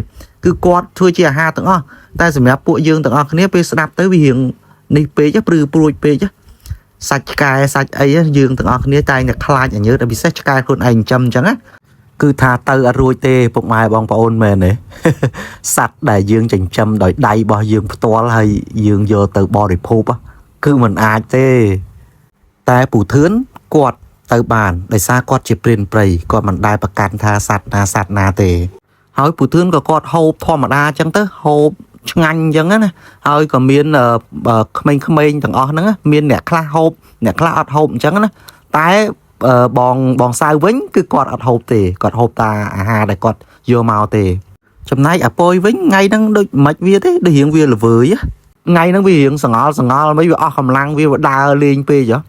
គឺគាត់ធ្វើជាអាហារទាំងអស់តែសម្រាប់ពួកយើងទាំងអស់គ្នាពេលស្ដាប់ទៅវារៀងនេះពេកព្រឺព្រួចពេកសាច់ឆ្កែសាច់អីយើងទាំងអស់គ្នាតែងតែខ្លាចអញើតពិសេសឆ្កែខ្លួនឯងចិញ្ចឹមអញ្ចឹងណាគឺថាទៅអត់រួចទេពុកម៉ែបងប្អូនមែនទេ សត្វដែលយើងចិញ្ចឹមដោយដៃរបស់យើងផ្ទាល់ហើយយើងយកទៅបរិភោគគឺมันអាចទេ តែពូធឿនគាត់ទៅបានដោយសារគាត់ជាព្រានព្រៃគាត់មិនដែលប្រកាន់ថាសត្វណាសត្វណាទេហើយពូធឿនក៏គាត់ហូបធម្មតាអញ្ចឹងទៅហូបឆ្ងាញ់អញ្ចឹងណាហើយក៏មានក្មេងៗទាំងអស់ហ្នឹងមានអ្នកខ្លះហូបអ្នកខ្លះអត់ហូបអញ្ចឹងណាតែបងបងសៅវិញគឺគាត់អត់ហូបទេគាត់ហូបតាអាហារដែលគាត់យកមកទេចំណែកអាពយវិញថ្ងៃហ្នឹងដូចមិនវាទេដូចរៀងវាល្វើយថ្ងៃហ្នឹងវារៀងសងល់សងល់មិនវាអស់កម្លាំងវាដើរលេងពេកហ៎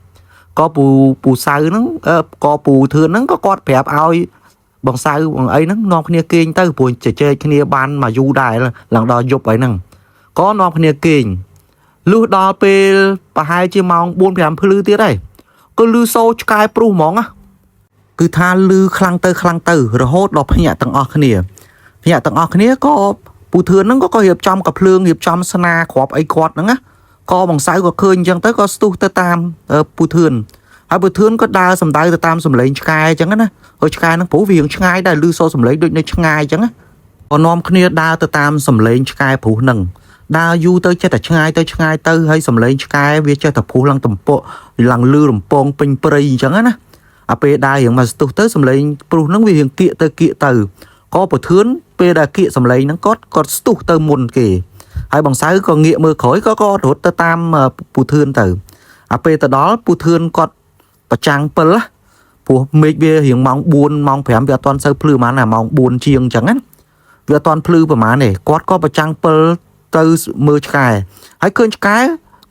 ក៏ពូពូសៅហ្នឹងក៏ពូធឿនហ្នឹងក៏គាត់ប្រាប់ឲ្យបងសៅបងអីហ្នឹងនាំគ្នាគេងទៅព្រោះជជែកគ្នាបានមកយូរដែរឡើងដល់យប់អីហ្នឹងក៏នាំគ្នាគេងលុះដល់ពេលប្រហែលជាម៉ោង4 5ភ្លឺទៀតហើយក៏លឺសូរឆ្កែព្រុសហ្មងណាគឺថាលឺខ្លាំងទៅខ្លាំងទៅរហូតដល់ភ្ញាក់ទាំងអស់គ្នាភ្ញាក់ទាំងអស់គ្នាក៏ពូធឿនហ្នឹងក៏រៀបចំកាភ្លើងរៀបចំស្នាគ្រាប់អីគាត់ហ្នឹងណាក៏បងសៅក៏ឃើញអញ្ចឹងទៅក៏ស្ទុះទៅតាមពូធឿនហើយពូធឿនក៏ដើរសំដៅទៅតាមសំឡេងឆ្កែអញ្ចឹងណាហើយឆ្កែហ្នឹងព្រោះវារៀងឆ្ងាយដែរលឺសូរសំឡេងដូចនៅឆ្ងាយអញ្ចឹងណាក៏នាំគ្នាដើរទៅតាមសំឡេងឆ្កែព្រុសហ្នឹងដើរយូរទៅចេះតែឆ្ងាយទៅឆ្ងាយទៅហើយសំឡេងឆ្កែវាចេះតែព្រុសឡើងទំពក់ឡើងលឺរំពងពេញព្រៃអញ្ចឹងណាអាពេលដើររៀងមកស្ទុះទៅសំឡេងព្រុសហ្នឹងវារៀងគៀកទៅគៀកទៅក៏ពធឿនពេលដែលគៀកសំឡេងហ្នឹងគាត់គាត់ស្ទុះទៅមុនគេហើយបងសៅក៏ងាកមើលក្រោយក៏ក៏រត់ទៅតាមពូធឿនទៅអាពេលទៅដល់ពូធឿនគាត់ប្រចាំងពិលណាព្រោះមេឃវារៀងម៉ោង4ម៉ោង5វាអត់ទាន់សូវភ្លឺប៉ុន្មានណាម៉ោង4ជាងអញ្ចឹងណាវាអត់ទាន់ភ្លឺប្រហែលទេគាត់ក៏ប្រចាំងពិលទៅមើលឆ្កែហើយឃើញឆ្កែ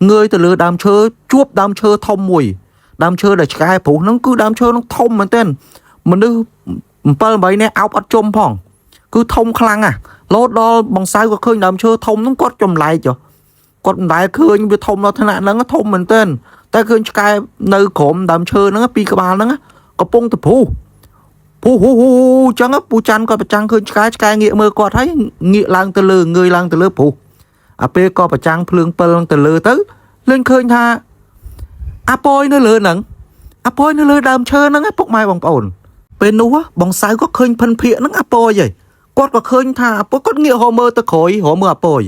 ងើយទៅលើដើមឈើជួបដើមឈើធំមួយដើមឈើដែលឆ្កែព្រុសហ្នឹងគឺដើមឈើហ្នឹងធំមែនទែនមនុស្ស7 8នាក់អោបអត់ជុំផងគឺធំខ្លាំងណាស់លោតដល់បងសៅក៏ឃើញដើមឈើធំហ្នឹងគាត់ចម្លែកចុះគាត់មិនដែលឃើញវាធំដល់ថ្នាក់ហ្នឹងធំមែនទែនតែឃើញឆ្កែនៅក្រោមដើមឈើហ្នឹងពីរក្បាលហ្នឹងកំពុងតែព្រុសព្រុសហ៊ូហ៊ូអញ្ចឹងពូច័ន្ទគាត់ប្រចាំងឃើញឆ្កែឆ្កែងាកមើលគាត់ហើយងាកឡើងទៅលើងើយឡើងទៅលើព្រុសអាពេលក៏ប្រចាំងភ្លើងពិលឡើងទៅលើទៅលេងឃើញថាអាប៉យនៅលើហ្នឹងអាប៉យនៅលើដើមឈើហ្នឹងពុកម៉ែបងប្អូនពេលនោះបងសៅក៏ឃើញភិនភាកហ្នឹងអាប៉យហើយគាត់ក៏ឃើញថាអាប៉យគាត់ងាករមើលទៅក្រោយរមើលអាប៉យ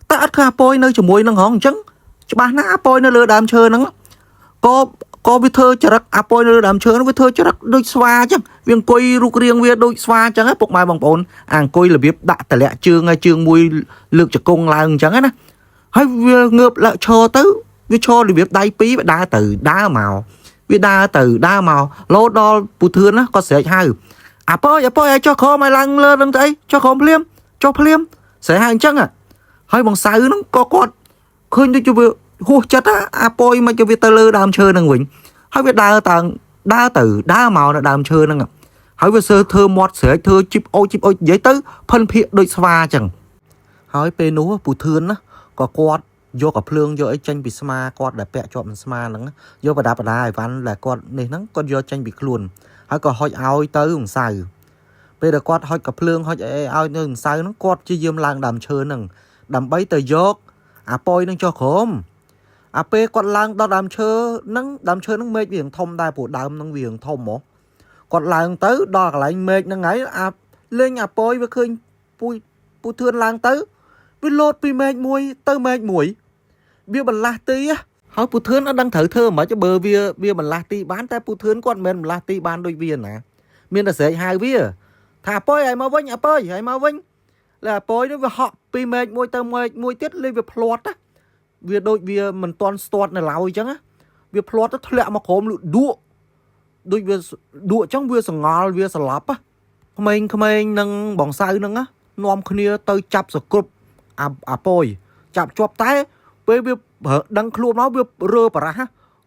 តែអត់ឃើញអាប៉យនៅជាមួយនឹងហងអញ្ចឹងច្បាស់ណាស់អាប៉យនៅលើដើមឈើហ្នឹងក៏ក៏វាធ្វើចរិតអាប៉យនៅលើដើមឈើហ្នឹងវាធ្វើចរិតដូចស្វាអញ្ចឹងវាអង្គុយរូបរាងវាដូចស្វាអញ្ចឹងពុកម៉ែបងប្អូនអាអង្គុយរបៀបដាក់តម្លាក់ជើងឲ្យជើងមួយលើកជង្គង់ឡើងអញ្ចឹងណាហើយវាងើបឡើងឈរទៅវាឈររបៀបដៃពីរវាដើរទៅដើរមកវាដើរទៅដើរមកលោដល់ពូធឿនណាគាត់ស្រែកហៅអាប៉យអាប៉យឲ្យចុះក្រោមឲ្យឡើងលើនឹងទៅអីចុះក្រោមភ្លាមចុះភ្លាមស្រែកហៅអញ្ចឹងហើយបងសៅហ្នឹងក៏គាត់ឃើញដូចជាវាហួសចិត្តអាប៉យមិនទៅវាទៅលើដើមឈើហ្នឹងវិញហើយវាដើរតើដើរទៅដើរមកនៅដើមឈើហ្នឹងហើយវាសើធ្វើមាត់ស្រែកធ្វើជីបអូជីបអូនិយាយទៅផិនភាកដូចស្វាអញ្ចឹងហើយពេលនោះពូធឿនណាក៏គាត់យកកាភ្លើងយកអីចេញពីស្មាគាត់ដែលពាក់ជាប់នឹងស្មាហ្នឹងយកប្រដាប់ប្រដាអីវ៉ាន់ដែលគាត់នេះហ្នឹងគាត់យកចេញពីខ្លួនហើយក៏ហុចឲ្យទៅអង្សៅពេលដែលគាត់ហុចកាភ្លើងហុចអីឲ្យនៅអង្សៅហ្នឹងគាត់ជាយាមឡើងដើមឈើហ្នឹងដើម្បីទៅយកអាប៉យនឹងចុះក្រោមអាពេលគាត់ឡើងដល់ដើមឈើហ្នឹងដើមឈើហ្នឹងមែកវាធំដែរព្រោះដើមហ្នឹងវាធំហ៎គាត់ឡើងទៅដល់កន្លែងមែកហ្នឹងហើយអាលេងអាប៉យវាឃើញពូពូធឿនឡើងទៅវាលោតពីមែកមួយទៅមែកមួយវាបន្លាស់ទីហើយពូធឿនអត់ដឹងត្រូវធ្វើមិនបើវាវាបន្លាស់ទីបានតែពូធឿនគាត់មិនមែនបន្លាស់ទីបានដូចវាណាមានតែស្រែកហៅវាថាអាប៉យឲ្យមកវិញអាប៉យឲ្យមកវិញលើអាប៉យនេះវាហក់ពីមែកមួយទៅមែកមួយទៀតលេវាភ្លាត់ណាវាដូចវាមិនទាន់ស្ទាត់នៅឡើយអញ្ចឹងណាវាភ្លាត់ទៅធ្លាក់មកក្រោមលក់ដួកដូចវាដួកអញ្ចឹងវាសងល់វាស្លាប់ក្មេងៗនឹងបងសៅហ្នឹងណានាំគ្នាទៅចាប់សគ្រប់អាអាប៉យចាប់ជាប់តែពេលវាដឹងខ្លួនមកវារើបរះ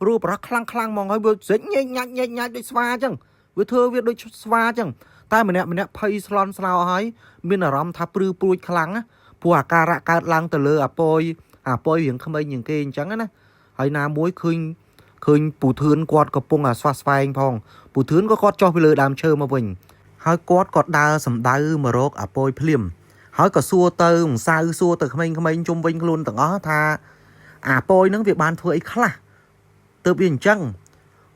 រើបរះខ្លាំងខ្លាំងហ្មងហើយវាស្រេចញែកញាច់ញែកញាច់ដូចស្វាអញ្ចឹងវាធ្វើវាដូចស្វាអញ្ចឹង តែម្នាក់ម្នាក់ភ័យស្លន់ស្លោហើយមានអារម្មណ៍ថាព្រឺព្រួចខ្លាំងណាព្រោះអាការៈកើតឡើងទៅលើអាពយអាពយរៀងក្មេងជាងគេអញ្ចឹងណាហើយណាមួយឃើញឃើញពូធឿនគាត់កំពុងអាស្វះស្វែងផងពូធឿនក៏គាត់ចុះពីលើដើមឈើមកវិញហើយគាត់ក៏ដើរសំដៅមករកអាពយភ្លាមហើយក៏សួរទៅអង្សៅសួរទៅក្មេងៗជុំវិញខ្លួនទាំងអស់ថាអាពយហ្នឹងវាបានធ្វើអីខ្លះទើបវាអញ្ចឹង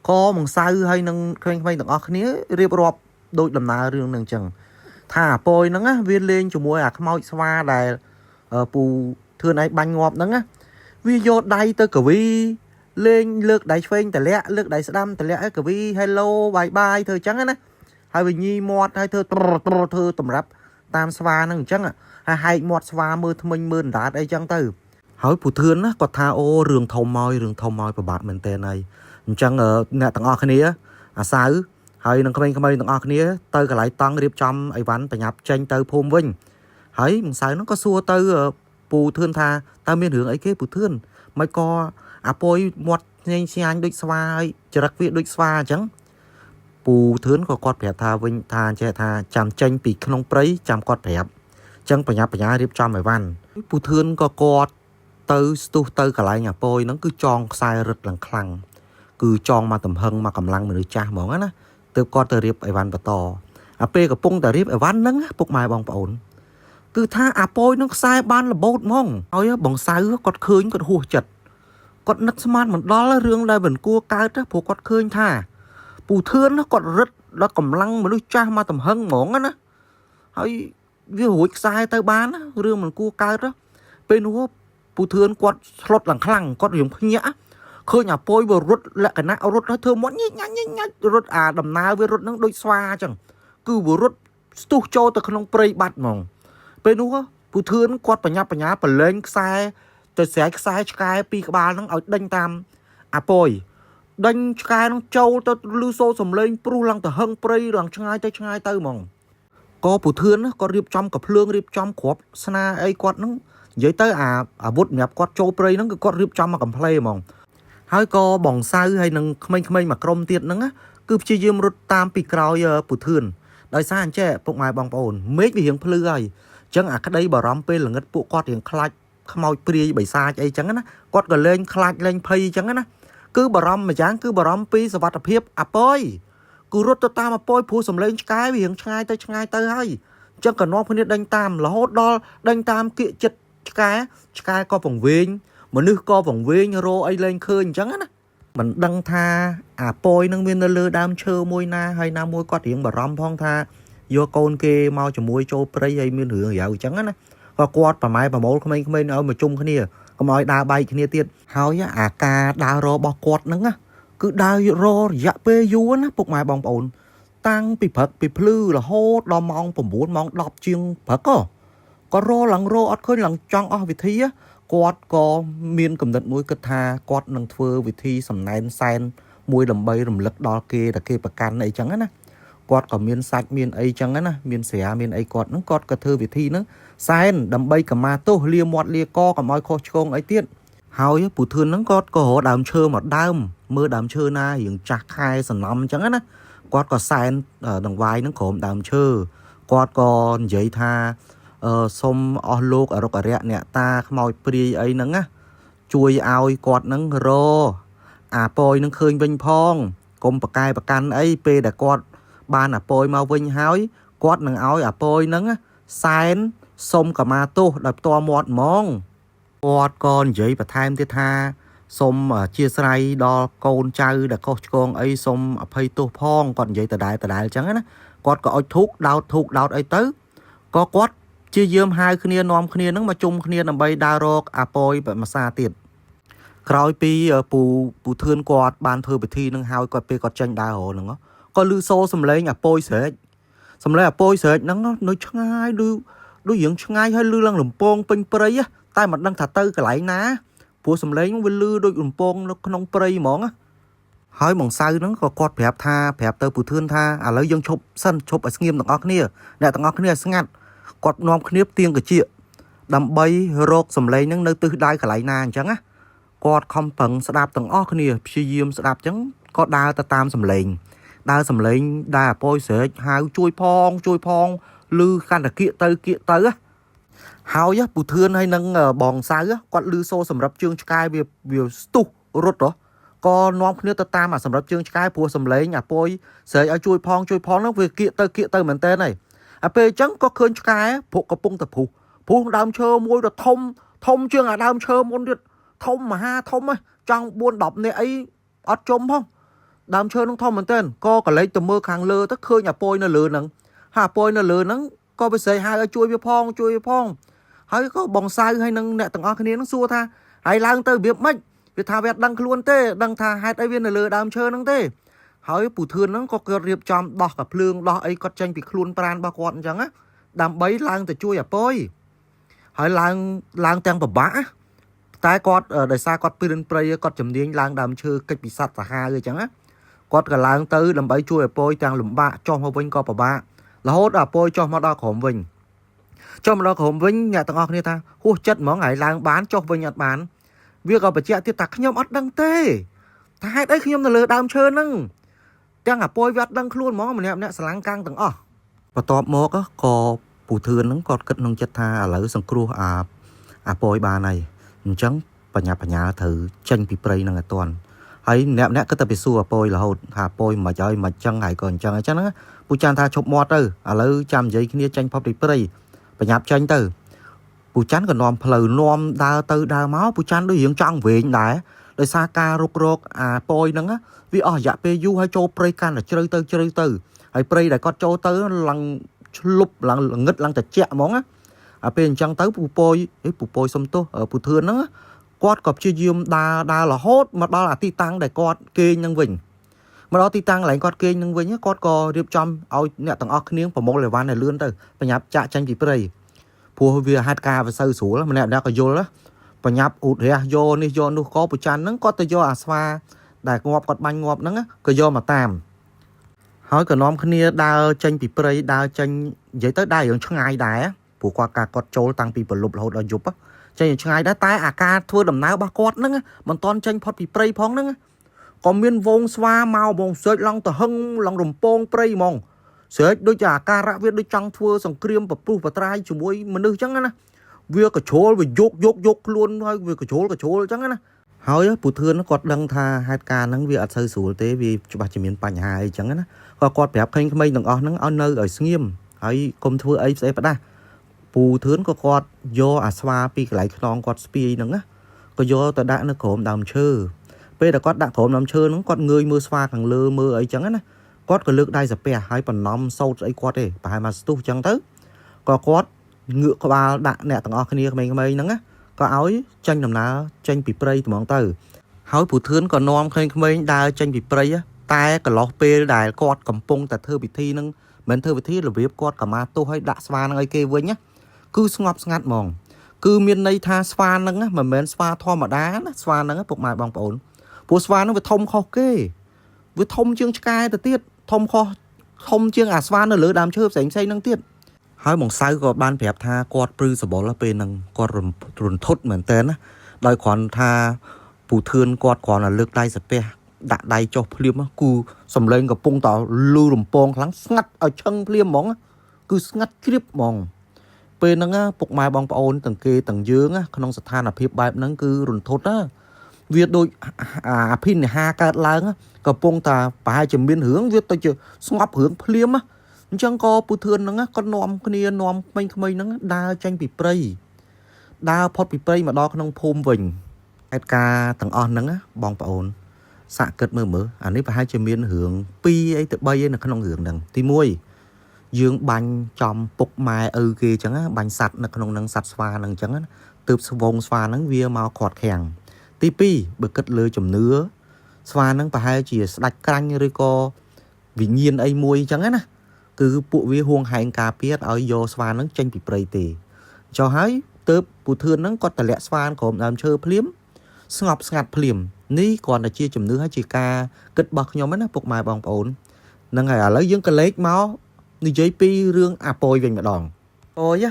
ក៏មងសៅហើយនឹងក្មេងៗទាំងអស់គ្នារៀបរាប់ដូចដំណើររឿងនឹងអញ្ចឹងថាអាពយហ្នឹងណាវាលេងជាមួយអាខ្មោចស្វាដែលពូធឿនឯងបាញ់ងាប់ហ្នឹងណាវាយកដៃទៅកវីលេងលើកដៃឆ្វេងតម្លាក់លើកដៃស្ដាំតម្លាក់ឲ្យកវី Hello bye bye ធ្វើអញ្ចឹងណាហើយវាញីមាត់ហើយធ្វើត្រត្រធ្វើតម្រាប់តាមស្វាហ្នឹងអញ្ចឹងហើយហែកមាត់ស្វាមើលថ្មិញមើលអណ្ដាតអីចឹងទៅហើយពូធឿនណាគាត់ថាអូរឿងធំមករឿងធំមកពិបាកមែនតើហើយ អញ្ចឹងអ្នកទាំងអស់គ្នាអាសៅហើយនឹងក្មេងៗទាំងអស់គ្នាទៅកន្លែងតង់រៀបចំអីវ៉ាន់បញ្ញាប់ចេញទៅភូមិវិញហើយមង្សៅហ្នឹងក៏សួរទៅពូធឿនថាតើមានរឿងអីគេពូធឿនមិនក៏អាពយមាត់ញែងស្ញាញដូចស្វាហើយចរិតវាដូចស្វាអញ្ចឹងពូធឿនក៏គាត់ប្រាប់ថាវិញថាចេះថាចាំចេញពីក្នុងព្រៃចាំគាត់ប្រាប់អញ្ចឹងបញ្ញាបញ្ញារៀបចំអីវ៉ាន់ពូធឿនក៏គាត់ទៅស្ទុះទៅកន្លែងអាពយហ្នឹងគឺចងខ្សែរឹតឡើងខ្លាំង គឺចងមកទំហឹងមកកម្លាំងមនុស្សចាស់ហ្មងណាទើបគាត់ទៅរៀបអីវ៉ាន់បន្តអាពេលកំពុងតែរៀបអីវ៉ាន់ហ្នឹងពុកម៉ែបងប្អូនគឺថាអាពយនឹងខ្សែបានរបូតហ្មងហើយបងសៅគាត់ឃើញគាត់ហួសចិត្តគាត់នឹកស្មានមិនដល់រឿងដែលមិនគួរកើតព្រោះគាត់ឃើញថាពូធឿនគាត់រឹតដល់កម្លាំងមនុស្សចាស់មកទំហឹងហ្មងណាហើយវារួចខ្សែទៅបានរឿងមិនគួរកើតពេលនោះពូធឿនគាត់ស្លុតឡើងខ្លាំងគាត់រៀងភ្ញាក់ ឃើញអាពយវារត់លក្ខណៈរត់ហើយធ្វើមាត់ញិចញ៉ាច់ញិចញ៉ាច់រត់អាដំណើរវារត់នឹងដូចស្វាអញ្ចឹងគឺវារត់ស្ទុះចូលទៅក្នុងព្រៃបាត់ហ្មងពេលនោះពូធឿនគាត់បញ្ញាប់បញ្ញាប្រឡែងខ្សែទៅស្រែកខ្សែឆ្កែពីរក្បាលហ្នឹងឲ្យដេញតាមអាពយដេញឆ្កែហ្នឹងចូលទៅលឺសូរសំឡេងព្រុសឡើងទៅហឹងព្រៃឡើងឆ្ងាយទៅឆ្ងាយទៅហ្មងក៏ពូធឿនគាត់រៀបចំកភ្លើងរៀបចំគ្រាប់ស្នាអីគាត់ហ្នឹងនិយាយទៅអាអាវុធសម្រាប់គាត់ចូលព្រៃហ្នឹងគឺគាត់រៀបចំមកកំ pl ហ្មង ហើយក៏បងសៅហើយនឹងក្មេងៗមួយក្រុមទៀតហ្នឹងណាគឺព្យាយាមរត់តាមពីក្រោយពូធឿនដោយសារអញ្ចេះពុកម៉ែបងប្អូនមេឃវារៀងភ្លឺហើយអញ្ចឹងអាក្តីបារម្ភពេលល្ងិតពួកគាត់រៀងខ្លាចខ្មោចព្រាយបិសាចអីចឹងណាគាត់ក៏លែងខ្លាចលែងភ័យអញ្ចឹងណាគឺបារម្ភម្យ៉ាងគឺបារម្ភពីសវត្ថភាពអាពយគឺរត់ទៅតាមអាពយព្រោះសំឡេងឆ្កែវារៀងឆ្ងាយទៅឆ្ងាយទៅហើយអញ្ចឹងក៏នាំគ្នាដេញតាមរហូតដល់ដេញតាមគៀកចិត្តឆ្កែឆ្កែក៏ពង្វេងមនុស្សក៏វង្វេងរអីលែងឃើញអញ្ចឹងណាមិនដឹងថាអាពយនឹងមាននៅលើដើមឈើមួយណាហើយណាមួយគាត់រៀងបារម្ភផងថាយកកូនគេមកជាមួយចូលព្រៃហើយមានរឿងរាវអញ្ចឹងណាក៏គាត់ប្រម៉ែប្រមូលក្មេងៗឲ្យមកជុំគ្នាកុំឲ្យដើរបែកគ្នាទៀតហើយអាការដើរររបស់គាត់ហ្នឹងណាគឺដើរររយៈពេលយូរណាពុកម៉ែបងប្អូនតាំងពីព្រឹកពីភ្លឺរហូតដល់ម៉ោង9ម៉ោង10ជាងព្រឹកក៏រឡើងរអត់ឃើញឡើងចង់អស់វិធីគាត់ក៏មានកំណត់មួយគិតថាគាត់នឹងធ្វើវិធីសំណែនសែនមួយដើម្បីរំលឹកដល់គេដែលគេប្រកាន់អីចឹងណាគាត់ក៏មានសាច់មានអីចឹងណាមានស្រាមានអីគាត់ហ្នឹងគាត់ក៏ធ្វើវិធីហ្នឹងសែនដើម្បីកម្មាទោសលាមាត់លាកកុំឲ្យខុសឆ្គងអីទៀតហើយពូធឿនហ្នឹងគាត់ក៏រកដើមឈើមកដើមមើលដើមឈើណារៀងចាស់ខែសំណំចឹងណាគាត់ក៏សែនដង្វាយហ្នឹងក្រោមដើមឈើគាត់ក៏និយាយថាអឺសុំអស់លោកអរុកអរិយអ្នកតាខ្មោចព្រាយអីហ្នឹងណាជួយឲ្យគាត់ហ្នឹងរអាពយនឹងឃើញវិញផងកុំប្រកែប្រកាន់អីពេលដែលគាត់បានអាពយមកវិញហើយគាត់នឹងឲ្យអាពយហ្នឹងសែនសុំកម្មាទោសដោយផ្ទាល់មាត់ហ្មងគាត់ក៏និយាយបន្ថែមទៀតថាសូមអធិស្ឋានដល់កូនចៅដែលខុសឆ្គងអីសូមអភ័យទោសផងគាត់និយាយដដែលដដែលអញ្ចឹងណាគាត់ក៏អុជធូបដោតធូបដោតអីទៅក៏គាត់ជាយាមហៅគ្នានាំគ្នានឹងមកជុំគ្នាដើម្បីដើររកអាពយមួយសាទៀតក្រោយពីពូពូធឿនគាត់បានធ្វើពិធីនឹងហើយគាត់ពេលគាត់ចេញដើររកហ្នឹងក៏ឮសូរសំឡេងអាពយស្រែកសំឡេងអាពយស្រែកហ្នឹងនៅឆ្ងាយឮដូចរៀងឆ្ងាយហើយឮឡើងលំពងពេញព្រៃតែមិនដឹងថាទៅកន្លែងណាព្រោះសំឡេងវាឮដូចរំពងនៅក្នុងព្រៃហ្មងហើយបងសៅហ្នឹងក៏គាត់ប្រាប់ថាប្រាប់ទៅពូធឿនថាឥឡូវយើងឈប់សិនឈប់ឲ្យស្ងៀមទាំងអស់គ្នាអ្នកទាំងអស់គ្នាឲ្យស្ងាត់គាត់នាំគ្នាផ្ទៀងកាជាដើម្បីរកសំឡេងហ្នឹងនៅទិសដៅកន្លែងណាអញ្ចឹងណាគាត់ខំប្រឹងស្ដាប់ទាំងអស់គ្នាព្យាយាមស្ដាប់អញ្ចឹងក៏ដើរទៅតាមសំឡេង ដើរសំឡេងដែលអាពយស្រែកហៅជួយផងជួយផងឮកាន់តែគៀកទៅគៀកទៅណាហើយពូធឿនហើយនឹងបងសៅគាត់ឮសូរសម្រាប់ជើងឆ្កែវាវាស្ទុះរត់ហ៎ក៏នាំគ្នាទៅតាមអាសម្រាប់ជើងឆ្កែព្រោះសំឡេងអាពយស្រែកឲ្យជួយផងជួយផងហ្នឹងវាគៀកទៅគៀកទៅមែនតើហើយអាពេលអញ្ចឹងក៏ឃើញឆ្កែព្រោះកំពុងតែព្រុសព្រុសដើមឈើមួយដ៏ធំធំជាងអាដើមឈើមុនទៀតធំមហាធំហ៎ចង់4 10នាក់អីអត់ជុំផងដើមឈើហ្នឹងធំមែនតើក៏កលេចទៅមើលខាងលើទៅឃើញអាពយនៅលើហ្នឹងហើយអាពយនៅលើហ្នឹងក៏វាស្រែកហៅឲ្យជួយវាផងជួយវាផងហើយក៏បងសៅហើយនឹងអ្នកទាំងអស់គ្នាហ្នឹងសួរថាហើយឡើងទៅរបៀបម៉េចវាថាវាអត់ដឹងខ្លួនទេដឹងថាហេតុអីវានៅលើដើមឈើហ្នឹងទេហើយពូធឿនហ្នឹងក៏គាត់រៀបចំដោះកាភ្លើងដោះអីគាត់ចេញពីខ្លួនប្រានរបស់គាត់អញ្ចឹងណាដើម្បីឡើងទៅជួយអាពយហើយឡើងឡើងទាំងពិបាកណាតែគាត់ដោយសារគាត់ព្រិនព្រៃគាត់ជំនាញឡើងដើមឈើកិច្ចពីសត្វសាហាវអញ្ចឹងណាគាត់ក៏ឡើងទៅដើម្បីជួយអាពយទាំងលំបាកចុះមកវិញក៏ពិបាករហូតដល់អាពយចុះមកដល់ក្រោមវិញចុះមកដល់ក្រោមវិញអ្នកទាំងអស់គ្នាថាហួសចិត្តហ្មងហើយឡើងបានចុះវិញអត់បានវាក៏បញ្ជាក់ទៀតថាខ្ញុំអត់ដឹងទេថាហេតុអីខ្ញុំនៅលើដើមឈើហ្នឹងទាំងអាពយវាអត់ដឹងខ្លួនហ្មងម្នាក់ម្នាក់ស្រឡាំងកាំងទាំងអស់បន្ទាប់មកក៏ពូធឿនហ្នឹងគាត់គិតក្នុងចិត្តថាឥឡូវសង្គ្រោះអាអាពយបានហើយអញ្ចឹងបញ្ញាបញ្ញាត្រូវចេញពីព្រៃហ្នឹងឲ្យទាន់ហើយម្នាក់ម្នាក់គិតតែពីសួរអាពយរហូតថាអាពយមិនឲ្យមិនចឹងហើយក៏អញ្ចឹងអញ្ចឹងណាពូចាន់ថាឈប់មាត់ទៅឥឡូវចាំនិយាយគ្នាចេញផុតពីព្រៃបញ្ញាប់ចេញទៅពូច័ន្ទក៏នាំផ្លូវនាំដើរទៅដើរមកពូច័ន្ទដូចរៀងចង់វែងដែរដោយសារការរុករកអាពយហ្នឹងវាអស់រយៈពេលយូរហើយចូលព្រៃកាន់តែជ្រៅទៅជ្រៅទៅហើយព្រៃដែលគាត់ចូលទៅឡើងឆ្លប់ឡើងងឹតឡើងត្រជាក់ហ្មងណាអាពេលអញ្ចឹងទៅពូពយអេពូពយសុំទោសពូធឿនហ្នឹងគាត់ក៏ព្យាយាមដើរដើររហូតមកដល់អាទីតាំងដែលគាត់គេងហ្នឹងវិញមកដល់ទីតាំងកន្លែងគាត់គេងហ្នឹងវិញគាត់ក៏រៀបចំឲ្យអ្នកទាំងអស់គ្នាប្រមូលអីវ៉ាន់ឲ្យលឿនទៅបញ្ញាប់ចាក់ចេញពីព្រៃព្រោះវាហេតុការណ៍វាសូវស្រួលម្នាក់ម្នាក់ក៏យល់បញ្ញាប់ឧតរះយកនេះយកនោះក៏ពូច័ន្ទហ្នឹងគាត់ទៅយកអាស្វាដែលងាប់គាត់បាញ់ងាប់ហ្នឹងក៏យកមកតាមហើយក៏នាំគ្នាដើរចេញពីព្រៃដើរចេញនិយាយទៅដើររឿងឆ្ងាយដែរព្រោះគាត់ការគាត់ចូលតាំងពីព្រលប់រហូតដល់យប់ចេញឆ្ងាយដែរតែអាការធ្វើដំណើររបស់គាត់ហ្នឹងមិនតន់ចេញផុតពីព្រៃផងហ្នឹងក៏មានវងស្វាមកវងស្រែកឡើងទៅហឹងឡើងរំពងព្រៃហ្មងស្រែកដូចជាអាការៈវាដូចចង់ធ្វើសង្គ្រាមប្រពុះបត្រាយជាមួយមនុស្សអញ្ចឹងណាវាកជ្រុលវាយកយកយកខ្លួនហើយវាកជ្រុលកជ្រុលអញ្ចឹងណាហើយពូធឿនគាត់ដឹងថាហេតុការណ៍ហ្នឹងវាអត់សូវស្រួលទេវាច្បាស់ជាមានបញ្ហាអីចឹងណាក៏គាត់ប្រាប់ក្មេងៗទាំងអស់ហ្នឹងឲ្យនៅឲ្យស្ងៀមហើយកុំធ្វើអីស្អីផ្ដាស់ពូធឿនក៏គាត់យកអាស្វាពីកន្លែងខ្នងគាត់ស្ពាយហ្នឹងណាក៏យកទៅដាក់នៅក្រោមដើមឈើពេលដែលគាត់ដាក់ក្រោមដើមឈើហ្នឹងគាត់ងើយមើលស្វាខាងលើមើលអីចឹងណាគាត់ក៏លើកដៃសាពះហើយបន្នំសោតស្អីគាត់ទេប្រហែលមកស្ទុះចឹងទៅក៏គាត់ងឿកក្បាលដាក់អ្នកទាំងអស់គ្នាក្មេងៗហ្នឹងណាក៏ឲ្យចេញដំណើរចេញពីព្រៃត្មងទៅហើយពូធឿនក៏នាំក្មេងៗដើរចេញពីព្រៃតែកន្លោះពេលដែលគាត់កំពុងតែធ្វើពិធីហ្នឹងមិនធ្វើពិធីរបៀបគាត់កម្មាទោសឲ្យដាក់ស្វាហ្នឹងឲ្យគេវិញណាគឺស្ងប់ស្ងាត់ហ្មងគឺមានន័យថាស្វាហ្នឹងមិនមែនស្វាធម្មតាណាស្វាហ្នឹងពុកម៉ែបងប្អូនព្រោះស្វាហ្នឹងវាធំខុសគេវាធំជាងឆ្កែទៅទៀតធំខុសធំជាងអាស្វានៅលើដើមឈើផ្សេងផ្សេងហ្នឹងទៀតហើយបងសៅក៏បានប្រាប់ថាគាត់ព្រឺសបល់ពេលហ្នឹងគាត់រន្ធត់មែនតើណាដោយគ្រាន់ថាពូធឿនគាត់គ្រាន់តែលើកដៃសាពះដាក់ដៃចុះភ្លាមគូសំឡេងកំពុងតលឺរំពងខ្លាំងស្ងាត់ឲ្យឆឹងភ្លាមហ្មងគឺស្ងាត់ជ្រាបហ្មងពេលហ្នឹងពុកម៉ែបងប្អូនទាំងគេទាំងយើងក្នុងស្ថានភាពបែបហ្នឹងគឺរន្ធត់ណាវាដូចអភិនិហាកើតឡើងកំពុងតាប្រហែលជាមានរឿងវាទៅជាស្ងប់រឿងភ្លាមអញ្ចឹងក៏ពូធឿនហ្នឹងក៏នាំគ្នានាំក្មេងៗហ្នឹងដើរចេញពីព្រៃដើរផុតពីព្រៃមកដល់ក្នុងភូមិវិញហេតុការណ៍ទាំងអស់ហ្នឹងបងប្អូនសាក់គិតមើលមើលអានេះប្រហែលជាមានរឿង2អីទៅ3ឯនៅក្នុងរឿងហ្នឹងទី1យើងបាញ់ចំពុកម៉ែឪគេអញ្ចឹងបាញ់សัตว์នៅក្នុងនឹងសัตว์ស្វាហ្នឹងអញ្ចឹងណាទើបស្វងស្វាហ្នឹងវាមកខាត់ខាំងទី2បើគិតលើជំនឿស្វាហ្នឹងប្រហែលជាស្ដាច់ក្រាញ់ឬក៏វិញ្ញាណអីមួយអញ្ចឹងណាគឺពួកវាហួងហែងការពារឲ្យយកស្វាហ្នឹងចេញពីព្រៃទេចុះហើយទើបពូធឿនហ្នឹងគាត់តម្លាក់ស្វាក្រោមដើមឈើភ្លាមស្ងប់ស្ងាត់ភ្លាមនេះគ្រាន់តែជាជំនឿហើយជាការគិតរបស់ខ្ញុំណាពុកម៉ែបងប្អូនហ្នឹងហើយឥឡូវយើងក៏លេខមកនិយាយពីរឿងអាពយវិញម្ដងពយ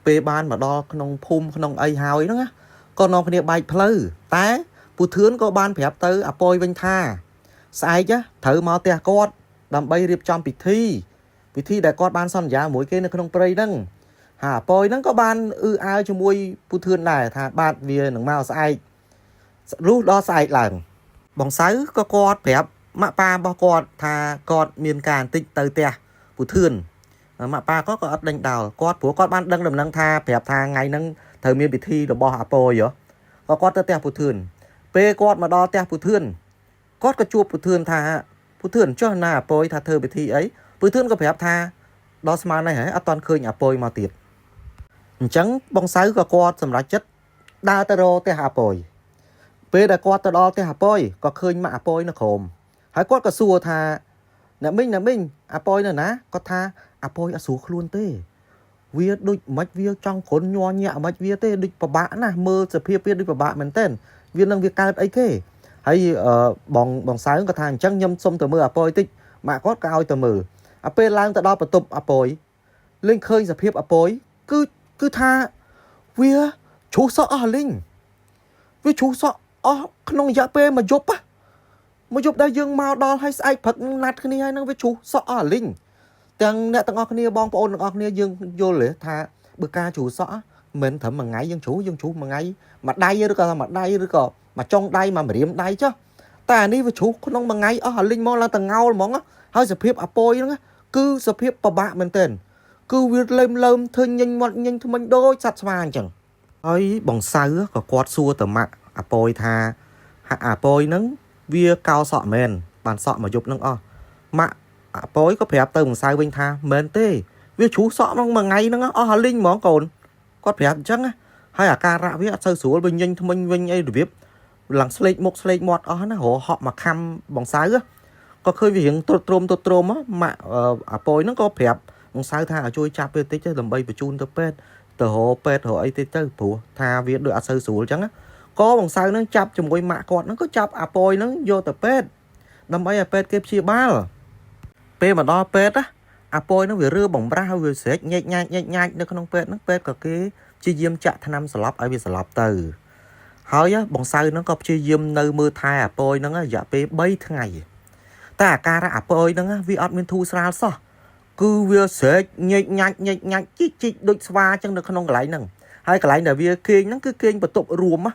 ពេលបានមកដល់ក្នុងភូមិក្នុងអីហើយហ្នឹងណាក៏នាំគ្នាបែកផ្លូវតែពូធឿនក៏បានប្រាប់ទៅអាពយវិញថាស្អែកត្រូវមកផ្ទះគាត់ ដើម្បីរៀបចំពិធីពិធីដែលគាត់បានសន្យាមួយគេនៅក្នុងព្រៃហ្នឹងហើយអាពយហ្នឹងក៏បានអឺអើជាមួយពូធឿនដែរថាបាទវានឹងមកស្អែកលុះដល់ស្អែកឡើង បងសៅក៏គាត់ប្រាប់ម៉ាក់ប៉ារបស់គាត់ថាគាត់មានការបន្តិចទៅផ្ទះពូធឿនម៉ាក់ប៉ាគាត់ក៏អត់ដេញដោលគាត់ព្រោះគាត់បានដឹងដំណឹងថាប្រាប់ថាថ្ងៃហ្នឹងត្រូវមានពិធីរបស់អាពយហ៎ក៏គាត់ទៅផ្ទះពូធឿនពេលគាត់មកដល់ផ្ទះពូធឿនគាត់ក៏ជួបពូធឿនថាពូធឿនចុះណាអាពយថាធ្វើពិធីអីពូធឿនក៏ប្រាប់ថាដល់ស្មាននេះហ៎អត់ទាន់ឃើញអាពយមកទៀតអញ្ចឹងបងសៅក៏គាត់សម្រេចចិត្តដើរទៅរកផ្ទះអាពយ ពេលដែលគាត់ទៅដល់ផ្ទះអាពយក៏ឃើញម៉ាក់អាពយនៅក្រោមហើយគាត់ក៏សួរថាអ្នកមីងអ្នកមីងអាពយនៅណាគាត់ថាអាពយអត់ស្រួលខ្លួនទេវាដូចមិនវាចង់គ្រុនញ័រញាក់មិនវាទេដូចពិបាកណាស់មើលសភាពវាដូចពិបាកមែនទែនវានឹងវាកើតអីគេហើយបងបងសើងក៏ថាអញ្ចឹងខ្ញុំសុំទៅមើលអាពយតិចម៉ាក់គាត់ក៏ឲ្យទៅមើលអាពេលឡើងទៅដល់បន្ទប់អាពយលេងឃើញសភាពអាពយគឺគឺថាវាជ្រុះសក់អស់លីងវាជ្រុះសក់អស់ក្នុងរយៈពេលមួយយប់ណាមួយយប់ដែលយើងមកដល់ហើយស្អែកព្រឹកណាត់គ្នាហើយនឹងវាជ្រុះសក់អស់លីងទាំងអ្នកទាំងអស់គ្នាបងប្អូនទាំងអស់គ្នាយើងយល់ទេថាបើការជ្រុះសក់មិនត្រឹមមួយថ្ងៃយើងជ្រុះយើងជ្រុះមួយថ្ងៃមួយដៃឬក៏មួយដៃឬក៏មួយចុងដៃមួយម្រាមដៃចុះតែអានេះវាជ្រុះក្នុងមួយថ្ងៃអស់អាលីងមកឡើងតងោលហ្មងហើយសភាពអាពយហ្នឹងគឺសភាពពិបាកមែនទែនគឺវាលេមលើមធ្វើញញមាត់ញញថ្មិញដូចសត្វស្វាអញ្ចឹងហើយបងសៅក៏គាត់សួរទៅម៉ាក់អាពយថាអាពយហ្នឹងវាកោសក់មែនបានសក់មកយប់ហ្នឹងអស់ម៉ាក់អាពយក៏ប្រាប់ទៅបងសៅវិញថាមែនទេវាជ្រុះសក់ក្នុងមួយថ្ងៃហ្នឹងអស់អាលីងហ្មងកូនគាត់ប្រាប់អញ្ចឹងហើយអាការៈវាអត់សូវស្រួលវាញញថ្មិញវិញអីរបៀបឡើងស្លេកមុខស្លេកមាត់អស់ណារហក់មកខំបងសៅក៏ឃើញវារៀងត្រុតត្រោមត្រុតត្រោមម៉ាក់អាពយហ្នឹងក៏ប្រាប់បងសៅថាឲ្យជួយចាប់វាតិចទៅដើម្បីបញ្ជូនទៅពេទ្យទៅរកពេទ្យរកអីតិចទៅព្រោះថាវាដូចអត់សូវស្រួលអញ្ចឹងក៏បងសៅហ្នឹងចាប់ជាមួយម៉ាក់គាត់ហ្នឹងក៏ចាប់អាពយហ្នឹងយកទៅពេទ្យដើម្បីឲ្យពេទ្យគេព្យាបាលពេលមកដល់ពេទ្យណាអាពយហ្នឹងវារើបំរាស់ហើយវាស្រែកញែកញ៉ាច់ញែកញ៉ាច់នៅក្នុងពេទ្យហ្នឹងពេទ្យក៏គេព្យាយាមចាក់ថ្នាំស្លាប់ឲ្យវាស្លាប់ទៅហើយបងសៅហ្នឹងក៏ព្យាយាមនៅមើលថែអាពយហ្នឹងរយៈពេល3ថ្ងៃតែអាការៈអាពយហ្នឹងវាអត់មានធូរស្រាលសោះគឺវាស្រែកញែកញ៉ាច់ញែកញ៉ាច់ជីកជីកដូចស្វាអញ្ចឹងនៅក្នុងកន្លែងហ្នឹងហើយកន្លែងដែលវាគេងហ្នឹងគឺគេងបន្ទប់រួមណា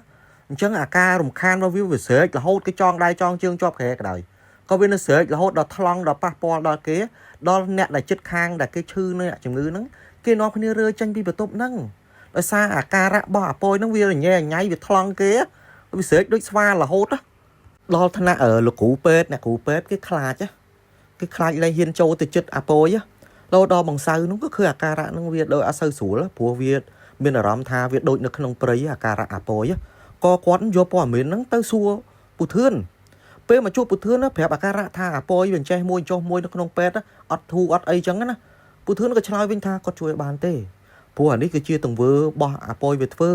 អញ្ចឹងអាការរំខានរបស់វាវាស្រែករហូតគេចងដៃចងជើងជាប់ក្រែក៏ដោយក៏វានៅស្រែករហូតដល់ថ្លង់ដល់ប៉ះពាល់ដល់គេដល់អ្នកដែលចិត្តខាងដែលគេឈឺនៅជំងឺហ្នឹងគេនាំគ្នារើចេញពីបន្ទប់ហ្នឹងដោយសារអាការៈរបស់អាពយហ្នឹងវារញ៉េរញ៉ៃវាថ្លង់គេវាស្រែកដូចស្វារហូតដល់ថ្នាក់លោកគ្រូពេទ្យអ្នកគ្រូពេទ្យគេខ្លាចគេខ្លាចលែងហ៊ានចូលទៅចិត្តអាពយដល់ដល់បងសៅនោះក៏ឃើញអាការៈហ្នឹងវាដូចអត់សូវស្រួលព្រោះវាមានអារម្មណ៍ថាវាដូចនៅក្នុងព្រៃអាការៈអាពយក៏គាត់យកព័ត៌មានហ្នឹងទៅសួរពូធឿនពេលមកជួបពូធឿនប្រាប់អាការៈថាអាពយវាចេះមួយចុះមួយនៅក្នុងពេទ្យអត់ធូរអត់អីចឹងណាពូធឿនក៏ឆ្លើយវិញថាគាត់ជួយបានទេព្រោះអានេះគឺជាទង្វើរបស់អាពយវាធ្វើ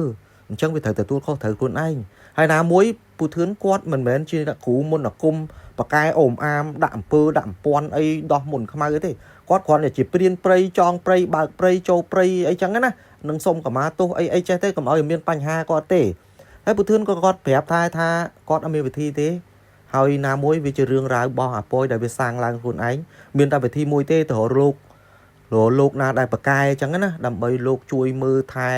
អញ្ចឹងវាត្រូវទទួលខុសត្រូវខ្លួនឯងហើយណាមួយពូធឿនគាត់មិនមែនជាអ្នកគ្រូមុនអាគមបកែអូមអាមដាក់អំពើដាក់អំពាន់អីដោះមុនខ្មៅអីទេគាត់គ្រាន់តែជាព្រានព្រៃចងព្រៃបើកព្រៃចូលព្រៃអីចឹងណានឹងសុំកម្មាទោសអីអីចេះទេកុំឲ្យមានបញ្ហាគាត់ទេហើយពូធឿនក៏គាត់ប្រាប់ថាថាគាត់អត់មានវិធីទេហើយណាមួយវាជារឿងរ៉ាវរបស់អាពយដែលវាសាងឡើងខ្លួនឯងមានតែវិធីមួយទេទៅរកលោករលោកណាដែលប្រកែអញ្ចឹងណាដើម្បីលោកជួយមើលថែ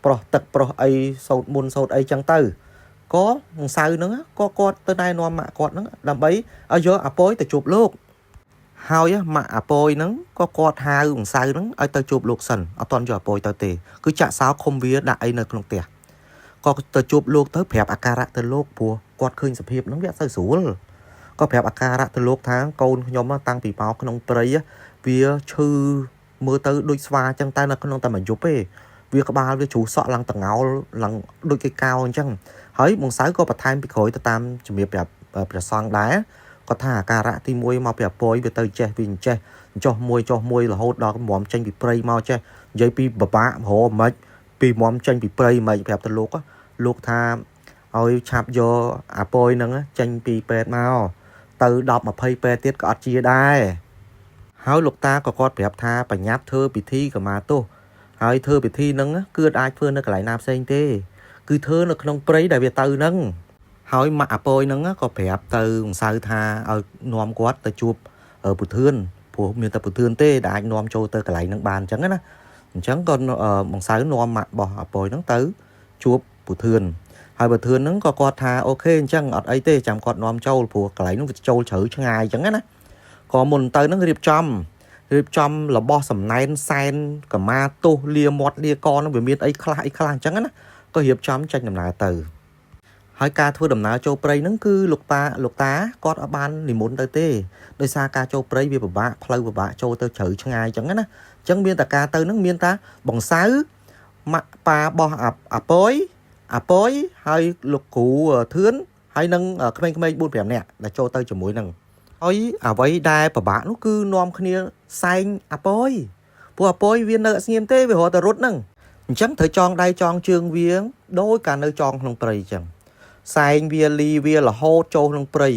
ប្រោះទឹកប្រោះអីសោតមុនសោតអីចឹងទៅក៏សៅហ្នឹងក៏គាត់ទៅណែនាំម៉ាក់គាត់ហ្នឹងដើម្បីឲ្យយកអាពយទៅជួបលោកហើយម៉ាក់អាពយហ្នឹងក៏គាត់ហៅអង្សៅហ្នឹងឲ្យទៅជួបលោកសិនអត់ទាន់យកអាពយទៅទេគឺចាក់សោឃុំវាដាក់អីនៅក្នុងផ្ទះក៏ទៅជួបលោកទៅប្រាប់អាការៈទៅលោកព្រោះគាត់ឃើញសភាពហ្នឹងវាអត់សូវស្រួលក៏ប្រាប់អាការៈទៅលោកថាកូនខ្ញុំតាំងពីមកក្នុងព្រៃវាឈឺមើលទៅដូចស្វាអញ្ចឹងតែនៅក្នុងតែមួយយប់ទេវាក្បាលវាជ្រុះសក់ឡើងតងោលឡើងដូចគេកោអញ្ចឹងហើយបងសៅក៏បន្ថែមពីក្រោយទៅតាមជំរាបប្រាប់ព្រះសង្ឃដែរគាត់ថាអាការៈទី1មកពីអពយវាទៅចេះវាអញ្ចេះចុះមួយចុះមួយរហូតដល់មុំចេញពីព្រៃមកចេះនិយាយពីបបាក់រមិនពីមុំចេញពីព្រៃមិនប្រាប់ទៅលោកលោកថាឲ្យឆាប់យកអាពយហ្នឹងចេញពីពេទ្យមកទៅ10 20ពេទ្យទៀតក៏អត់ជាដែរហើយលោកតាក៏គាត់ប្រាប់ថាបញ្ញាប់ធ្វើពិធីកម្មាទោសហើយធ្វើពិធីហ្នឹងគឺអាចធ្វើនៅកន្លែងណាផ្សេងទេគឺធ្វើនៅក្នុងព្រៃដែលវាទៅហ្នឹងហើយម៉ាក់អាពយហ្នឹងក៏ប្រាប់ទៅអង្សៅថាឲ្យនាំគាត់ទៅជួប ពូធឿនព្រោះមានតែពូធឿនទេដែលអាចនាំចូលទៅកន្លែងហ្នឹងបានអញ្ចឹងណាអញ្ចឹងក៏បងសៅនាំម៉ាក់របស់អាពយហ្នឹងទៅជួបពូធឿនហើយពូធឿនហ្នឹងក៏គាត់ថា OK អញ្ចឹងអត់អីទេចាំគាត់នាំចូលព្រោះកន្លែងហ្នឹងវាចូលជ្រៅឆ្ងាយអញ្ចឹងណាក៏មុនទៅហ្នឹងរៀបចំរបស់សំណែនសែនកម្មាទោសលាមាត់លាកហ្នឹងវាមានអីខ្លះអីខ្លះអញ្ចឹងណាក៏រៀបចំចេញដំណើរទៅហើយការធ្វើដំណើរចូលព្រៃហ្នឹងគឺលោកប៉ាលោកតាគាត់អត់បាននិមន្តទៅទេដោយសារការចូលព្រៃវាពិបាកផ្លូវពិបាកចូលទៅជ្រៅឆ្ងាយអញ្ចឹងណាអញ្ចឹងមានតែការទៅហ្នឹងមានតាបងសៅម៉ាក់ប៉ារបស់អាពយអាពយហើយលោកគ្រូធឿនហើយនឹងក្មេងៗ4 5នាក់ដែលចូលទៅជាមួយនឹងហើយអ្វីដែលពិបាកនោះគឺនាំគ្នាសែងអាពយព្រោះអាពយវានៅអត់ស្ងៀមទេវារត់តែរត់ហ្នឹងអញ្ចឹងត្រូវចងដៃចងជើងវាដោយការនៅចងក្នុងព្រៃអញ្ចឹងសែងវាលីវារហូតចូលក្នុងព្រៃ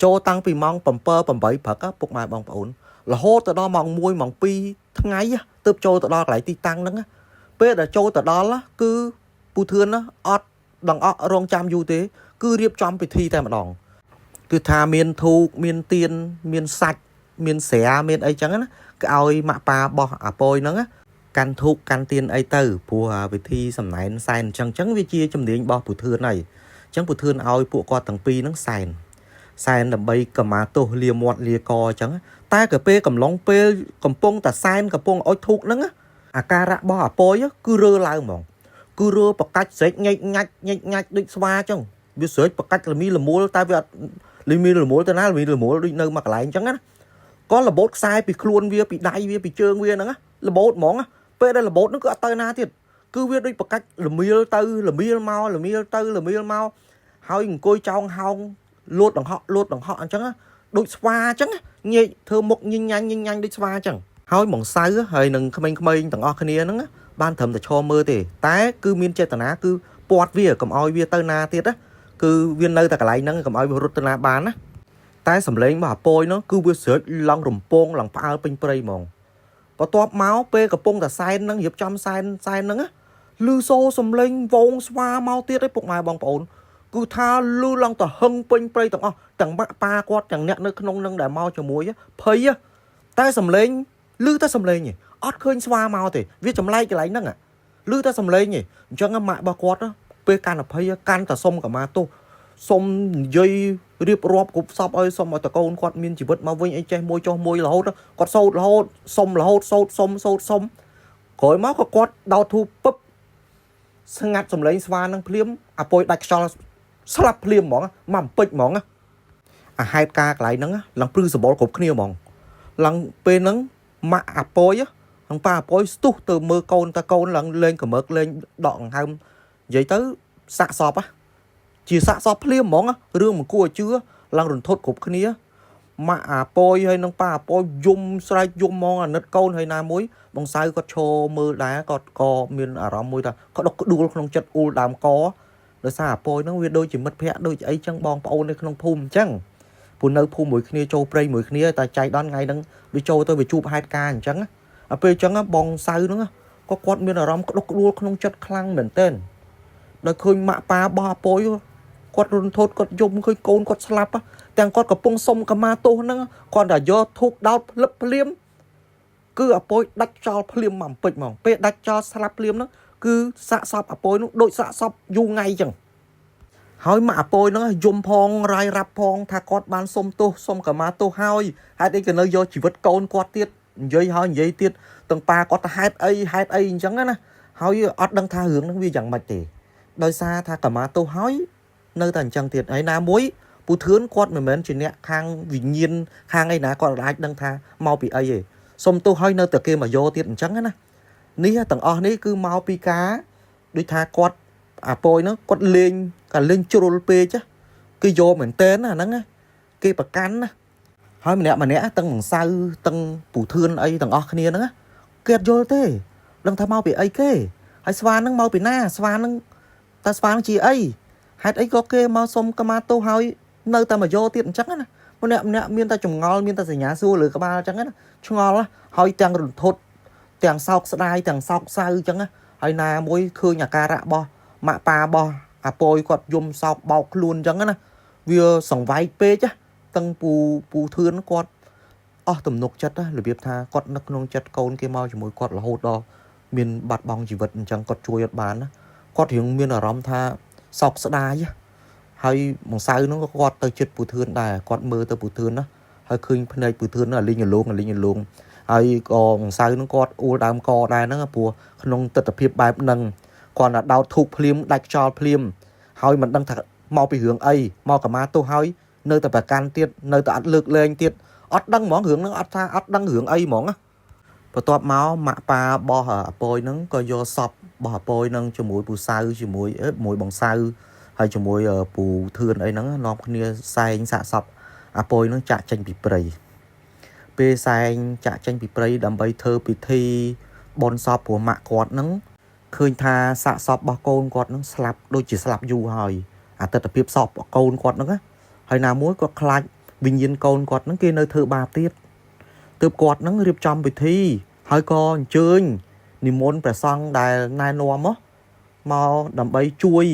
ចូលតាំងពីម៉ោង7 8ព្រឹកពុកម៉ែបងប្អូនរហូតទៅដល់ម៉ោង1ម៉ោង2ថ្ងៃទើបចូលទៅដល់កន្លែងទីតាំងហ្នឹងពេលដែលចូលទៅដល់គឺពូធឿនអត់ដង្អក់រងចាំយូរទេគឺរៀបចំពិធីតែម្ដងគឺថាមានធូបមានទៀនមានសាច់មានស្រាមានអីចឹងណាគឺឲ្យម៉ាក់ប៉ាបោះអាពយហ្នឹងកាន់ធូបកាន់ទៀនអីទៅព្រោះវិធីសំណែនសែនអញ្ចឹងអញ្ចឹងវាជាជំនាញរបស់ពូធឿនហើយអញ្ចឹងពូធឿនឲ្យពួកគាត់ទាំងពីរហ្នឹងសែនសែនដើម្បីកម្មាទោសលាមាត់លាកអញ្ចឹងតែក៏ពេលកំឡុងពេលកំពុងតែសែនកំពុងអុជធូបហ្នឹងអាការៈរបស់អាពយគឺរើឡើងហ្មងគឺរើបកាច់ស្រែកញែកញាច់ញែកញាច់ដូចស្វាអញ្ចឹងវាស្រែកបកាច់លមីលមួលតែវាអត់លមីលមួលទៅណាលមីលមួលដូចនៅមួយកន្លែងអញ្ចឹងណាក៏របូតខ្សែពីខ្លួនវាពីដៃវាពីជើងវាហ្នឹងរបូតហ្មងពេលដែលរបូតហ្នឹងគឺអត់ទៅណាទៀតគឺវាដូចបកាច់លមៀលទៅលមៀលមកលមៀលទៅលមៀលមកហើយអង្គុយចោងហោងលូតដង្ហក់លូតដង្ហក់អញ្ចឹងដូចស្វាអញ្ចឹងញែកធ្វើមុខញញញញញញដូចស្វាអញ្ចឹងហើយហ្មងសៅហើយនឹងក្មេងៗទាំងអស់គ្នាហ្នឹងបានត្រឹមតែឈរមើលទេតែគឺមានចេតនាគឺពាត់វាកុំឲ្យវាទៅណាទៀតណាគឺវានៅតែកន្លែងហ្នឹងកុំឲ្យវារត់ទៅណាបានណាតែសំឡេងរបស់អាពយហ្នឹងគឺវាស្រែកឡើងរំពងឡើងផ្អើលពេញព្រៃហ្មងបន្ទាប់មកពេលកំពុងតែសែនហ្នឹងរៀបចំសែនសែនហ្នឹងលឺសូសំឡេងវងស្វាមកទៀតឯងពុកម៉ែបងប្អូនគឺថាលឺឡើងទៅហឹងពេញព្រៃទាំងអស់ទាំងម៉ាក់ប៉ាគាត់ទាំងអ្នកនៅក្នុងនឹងដែលមកជាមួយភ័យតែសំឡេងលឺតែសំឡេងឯងអត់ឃើញស្វាមកទេវាចម្លែកកន្លែងហ្នឹងលឺតែសំឡេងឯងអញ្ចឹងម៉ាក់របស់គាត់ពេលកាន់អភ័យកាន់តែសុំកម្មាទោសសុំនិយាយរៀបរាប់គ្រប់សពឲ្យសុំឲ្យតកូនគាត់មានជីវិតមកវិញអីចេះមួយចុះមួយរហូតគាត់សូត្ររហូតសុំរហូតសូត្រសុំសូត្រសុំក្រោយមកក៏គាត់ដោតធូបពឹបស្ងាត់សំឡេងស្វានឹងភ្លាមអាពុយដាច់ខ្យល់ស្លាប់ភ្លាមហ្មងមកអំពេចហ្មងអាហេតុការកន្លែងហ្នឹងឡើងព្រឺសម្បុរគ្រប់គ្នាហ្មងឡើងពេលហ្នឹងម៉ាក់អាពុយហ្នឹងប៉ាអាពុយស្ទុះទៅមើលកូនតកូនឡើងលេងកម្រើកលេងដកដង្ហើមនិយាយទៅសាក់សពជាសាក់សពភ្លាមហ្មងរឿងមិនគួរឲ្យជឿឡើងរន្ធត់គ្រប់គ្នាម៉ាក់អាពយហើយនឹងប៉ាអាពយយំស្រែកយំហ្មងអាណិតកូនហើយណាមួយបងសៅគាត់ឈរមើលដែរគាត់ក៏មានអារម្មណ៍មួយថាគាត់ដុកក្ដួលក្នុងចិត្តអ៊ូលដើមកដោយសារអាពយហ្នឹងវាដូចជាមិត្តភ័ក្តិដូចអីចឹងបងប្អូននៅក្នុងភូមិអញ្ចឹងព្រោះនៅភូមិមួយគ្នាចូលព្រៃមួយគ្នាតែចៃដន្យថ្ងៃហ្នឹងវាចូលទៅវាជួបហេតុការណ៍អញ្ចឹងដល់ពេលអញ្ចឹងបងសៅហ្នឹងក៏គាត់មានអារម្មណ៍ក្ដុកក្ដួលក្នុងចិត្តខ្លាំងមែនទែនដោយឃើញម៉ាក់ប៉ារបស់អាពយគាត់រន្ធត់គាត់យំឃើញកូនគាត់ស្លាប់ទាំងគាត់កំពុងសុំកម្មាទោសហ្នឹងគាត់តែយកធូបដោតភ្លឹបភ្លាមគឺអាពយដាច់ចោលភ្លាមមកអំពេចហ្មងពេលដាច់ចោលស្លាប់ភ្លាមហ្នឹងគឺសាកសពអាពយនោះដូចសាកសពយូរថ្ងៃចឹងហើយម៉ាក់អាពយហ្នឹងយំផងរាយរាប់ផងថាគាត់បានសុំទោសសុំកម្មាទោសហើយហេតុអីក៏នៅយកជីវិតកូនគាត់ទៀតនិយាយហើយនិយាយទៀតទាំងប៉ាគាត់ទៅហេតុអីហេតុអីអញ្ចឹងណាហើយអត់ដឹងថារឿងហ្នឹងវាយ៉ាងម៉េចទេដោយសារថាកម្មាទោសហើយនៅតែអញ្ចឹងទៀតហើយណាមួយពូធឿនគាត់មិនមែនជាអ្នកខាងវិញ្ញាណខាងអីណាគាត់អាចដឹងថាមកពីអីទេសុំទោសហើយនៅតែគេមកយកទៀតអញ្ចឹងណានេះទាំងអស់នេះគឺមកពីការដូចថាគាត់អាពយហ្នឹងគាត់លេងកាលេងជ្រុលពេកគឺយកមែនតែនណាហ្នឹងគេប្រកាន់ណាហើយម្នាក់ម្នាក់ទាំងសៅទាំងពូធឿនអីទាំងអស់គ្នាហ្នឹងគេអត់យល់ទេដឹងថាមកពីអីគេហើយស្វាហ្នឹងមកពីណាស្វាហ្នឹងតើស្វាហ្នឹងជាអីហេតុអីក៏គេមកសុំកម្មាទោសហើយនៅតែមកយកទៀតអញ្ចឹងណាម្នាក់ម្នាក់មានតែចម្ងល់មានតែសញ្ញាសួរលើក្បាលអញ្ចឹងណាឆ្ងល់ហើយទាំងរន្ធត់ទាំងសោកស្ដាយទាំងសោកសៅអញ្ចឹងណាហើយណាមួយឃើញអាការៈរបស់ម៉ាក់ប៉ារបស់អាពយគាត់យំសោកបោកខ្លួនអញ្ចឹងណាវាសង្វែកពេកទាំងពូពូធឿនគាត់ អស់ទំនុកចិត្តណារបៀបថាគាត់នឹកក្នុងចិត្តកូនគេមកជាមួយគាត់រហូតដល់មានបាត់បង់ជីវិតអញ្ចឹងគាត់ជួយអត់បានណាគាត់រៀងមានអារម្មណ៍ថាសោកស្ដាយណាហើយមួយសៅហ្នឹងក៏គាត់ទៅចិត្តពូធឿនដែរគាត់មើលទៅពូធឿនណាហើយឃើញភ្នែកពូធឿនហ្នឹងអាលីងអាលងអាលីងអាលងហើយក៏មួយសៅហ្នឹងគាត់អួលដើមកដែរហ្នឹងព្រោះក្នុងទស្សនភាពបែបហ្នឹងគាត់តែដោតធូបភ្លាមដាច់ខ្យល់ភ្លាមហើយមិនដឹងថាមកពីរឿងអីមកកម្មាទោសហើយនៅតែប្រកាន់ទៀតនៅតែអត់លើកលែងទៀតអត់ដឹងហ្មងរឿងហ្នឹងអត់ថាអត់ដឹងរឿងអីហ្មងណាបន្ទាប់មកម៉ាក់ប៉ារបស់អាពយហ្នឹងក៏យកសពរបស់អាពយហ្នឹងជាមួយពូសៅជាមួយអេមួយបងសៅហើយជាមួយពូធឿនអីហ្នឹងនាំគ្នាសែងសាកសពអាពយហ្នឹងចាក់ចេញពីព្រៃពេលសែងចាក់ចេញពីព្រៃដើម្បីធ្វើពិធីបុណ្យសពព្រោះម៉ាក់គាត់ហ្នឹងឃើញថាសាកសពរបស់កូនគាត់ហ្នឹងស្លាប់ដូចជាស្លាប់យូរហើយអាទិដ្ឋភាពសពកូនគាត់ហ្នឹងណាហើយណាមួយគាត់ខ្លាចវិញ្ញាណកូនគាត់ហ្នឹងគេនៅធ្វើបាបទៀតទើបគាត់ហ្នឹងរៀបចំពិធីហើយក៏អញ្ជើញនិមន្តព្រះសង្ឃដែលណែនាំមកដើម្បីជួយ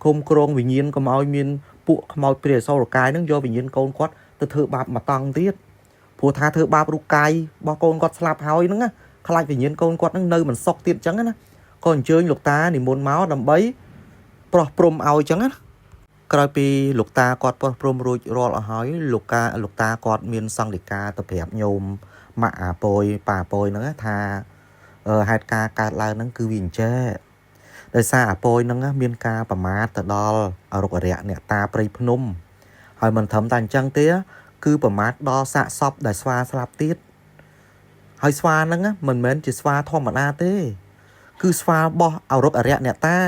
គុំគ្រងវិញ្ញាណកុំឲ្យមានពួកខ្មោចព្រាយអសុរកាយហ្នឹងយកវិញ្ញាណកូនគាត់ទៅធ្វើបាបមកតង់ទៀតព្រោះថាធ្វើបាបរូបកាយរបស់កូនគាត់ស្លាប់ហើយហ្នឹងណាខ្លាចវិញ្ញាណកូនគាត់ហ្នឹងនៅមិនសុខទៀតអញ្ចឹងណាក៏អញ្ជើញលោកតានិមន្តមកដើម្បីប្រោះព្រំឲ្យអញ្ចឹងណាក្រោយពីលោកតាគាត់ប្រោះព្រំរួចរាល់អស់ហើយលោកកាលោកតាគាត់មានសង្ឃដីកាទៅប្រាប់ញោមម៉ាក់អាពយប៉ាពយហ្នឹងណាថាហេតុការណ៍កើតឡើងហ្នឹងគឺវាអញ្ចេះដោយសារអាពយហ្នឹងណាមានការប្រមាថទៅដល់អរុក្ខរៈអ្នកតាព្រៃភ្នំហើយមិនត្រឹមតែអញ្ចឹងទេគឺប្រមាថដល់សាកសពដែលស្វាស្លាប់ទៀតហើយស្វាហ្នឹងណាមិនមែនជាស្វាធម្មតាទេគឺស្វារបស់អរុក្ខរៈអ្នកតា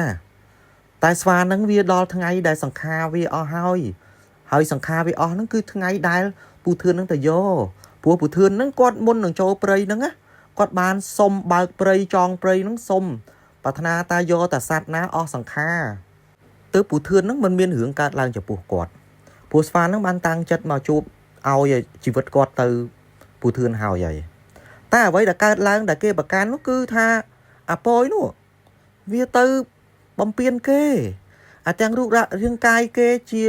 តែស្វាហ្នឹងវាដល់ថ្ងៃដែលសង្ខារវាអស់ហើយហើយសង្ខារវាអស់ហ្នឹងគឺថ្ងៃដែលពូធឿនហ្នឹងទៅយកព្រោះពូធឿនហ្នឹងគាត់មុននឹងចូលព្រៃហ្នឹងណាគាត់បានសុំបើកព្រៃចងព្រៃហ្នឹងសុំប្រាថ្នាតាយកតែសត្វណាអស់សង្ខារទើបពូធឿនហ្នឹងមិនមានរឿងកើតឡើងចំពោះគាត់ព្រោះស្វាហ្នឹងបានតាំងចិត្តមកជួបឲ្យជីវិតគាត់ទៅពូធឿនហើយហើយតែអ្វីដែលកើតឡើងដែលគេប្រកាន់នោះគឺថាអាពយនោះវាទៅបំពេញគេអាទាំងរូបរាងកាយគេជា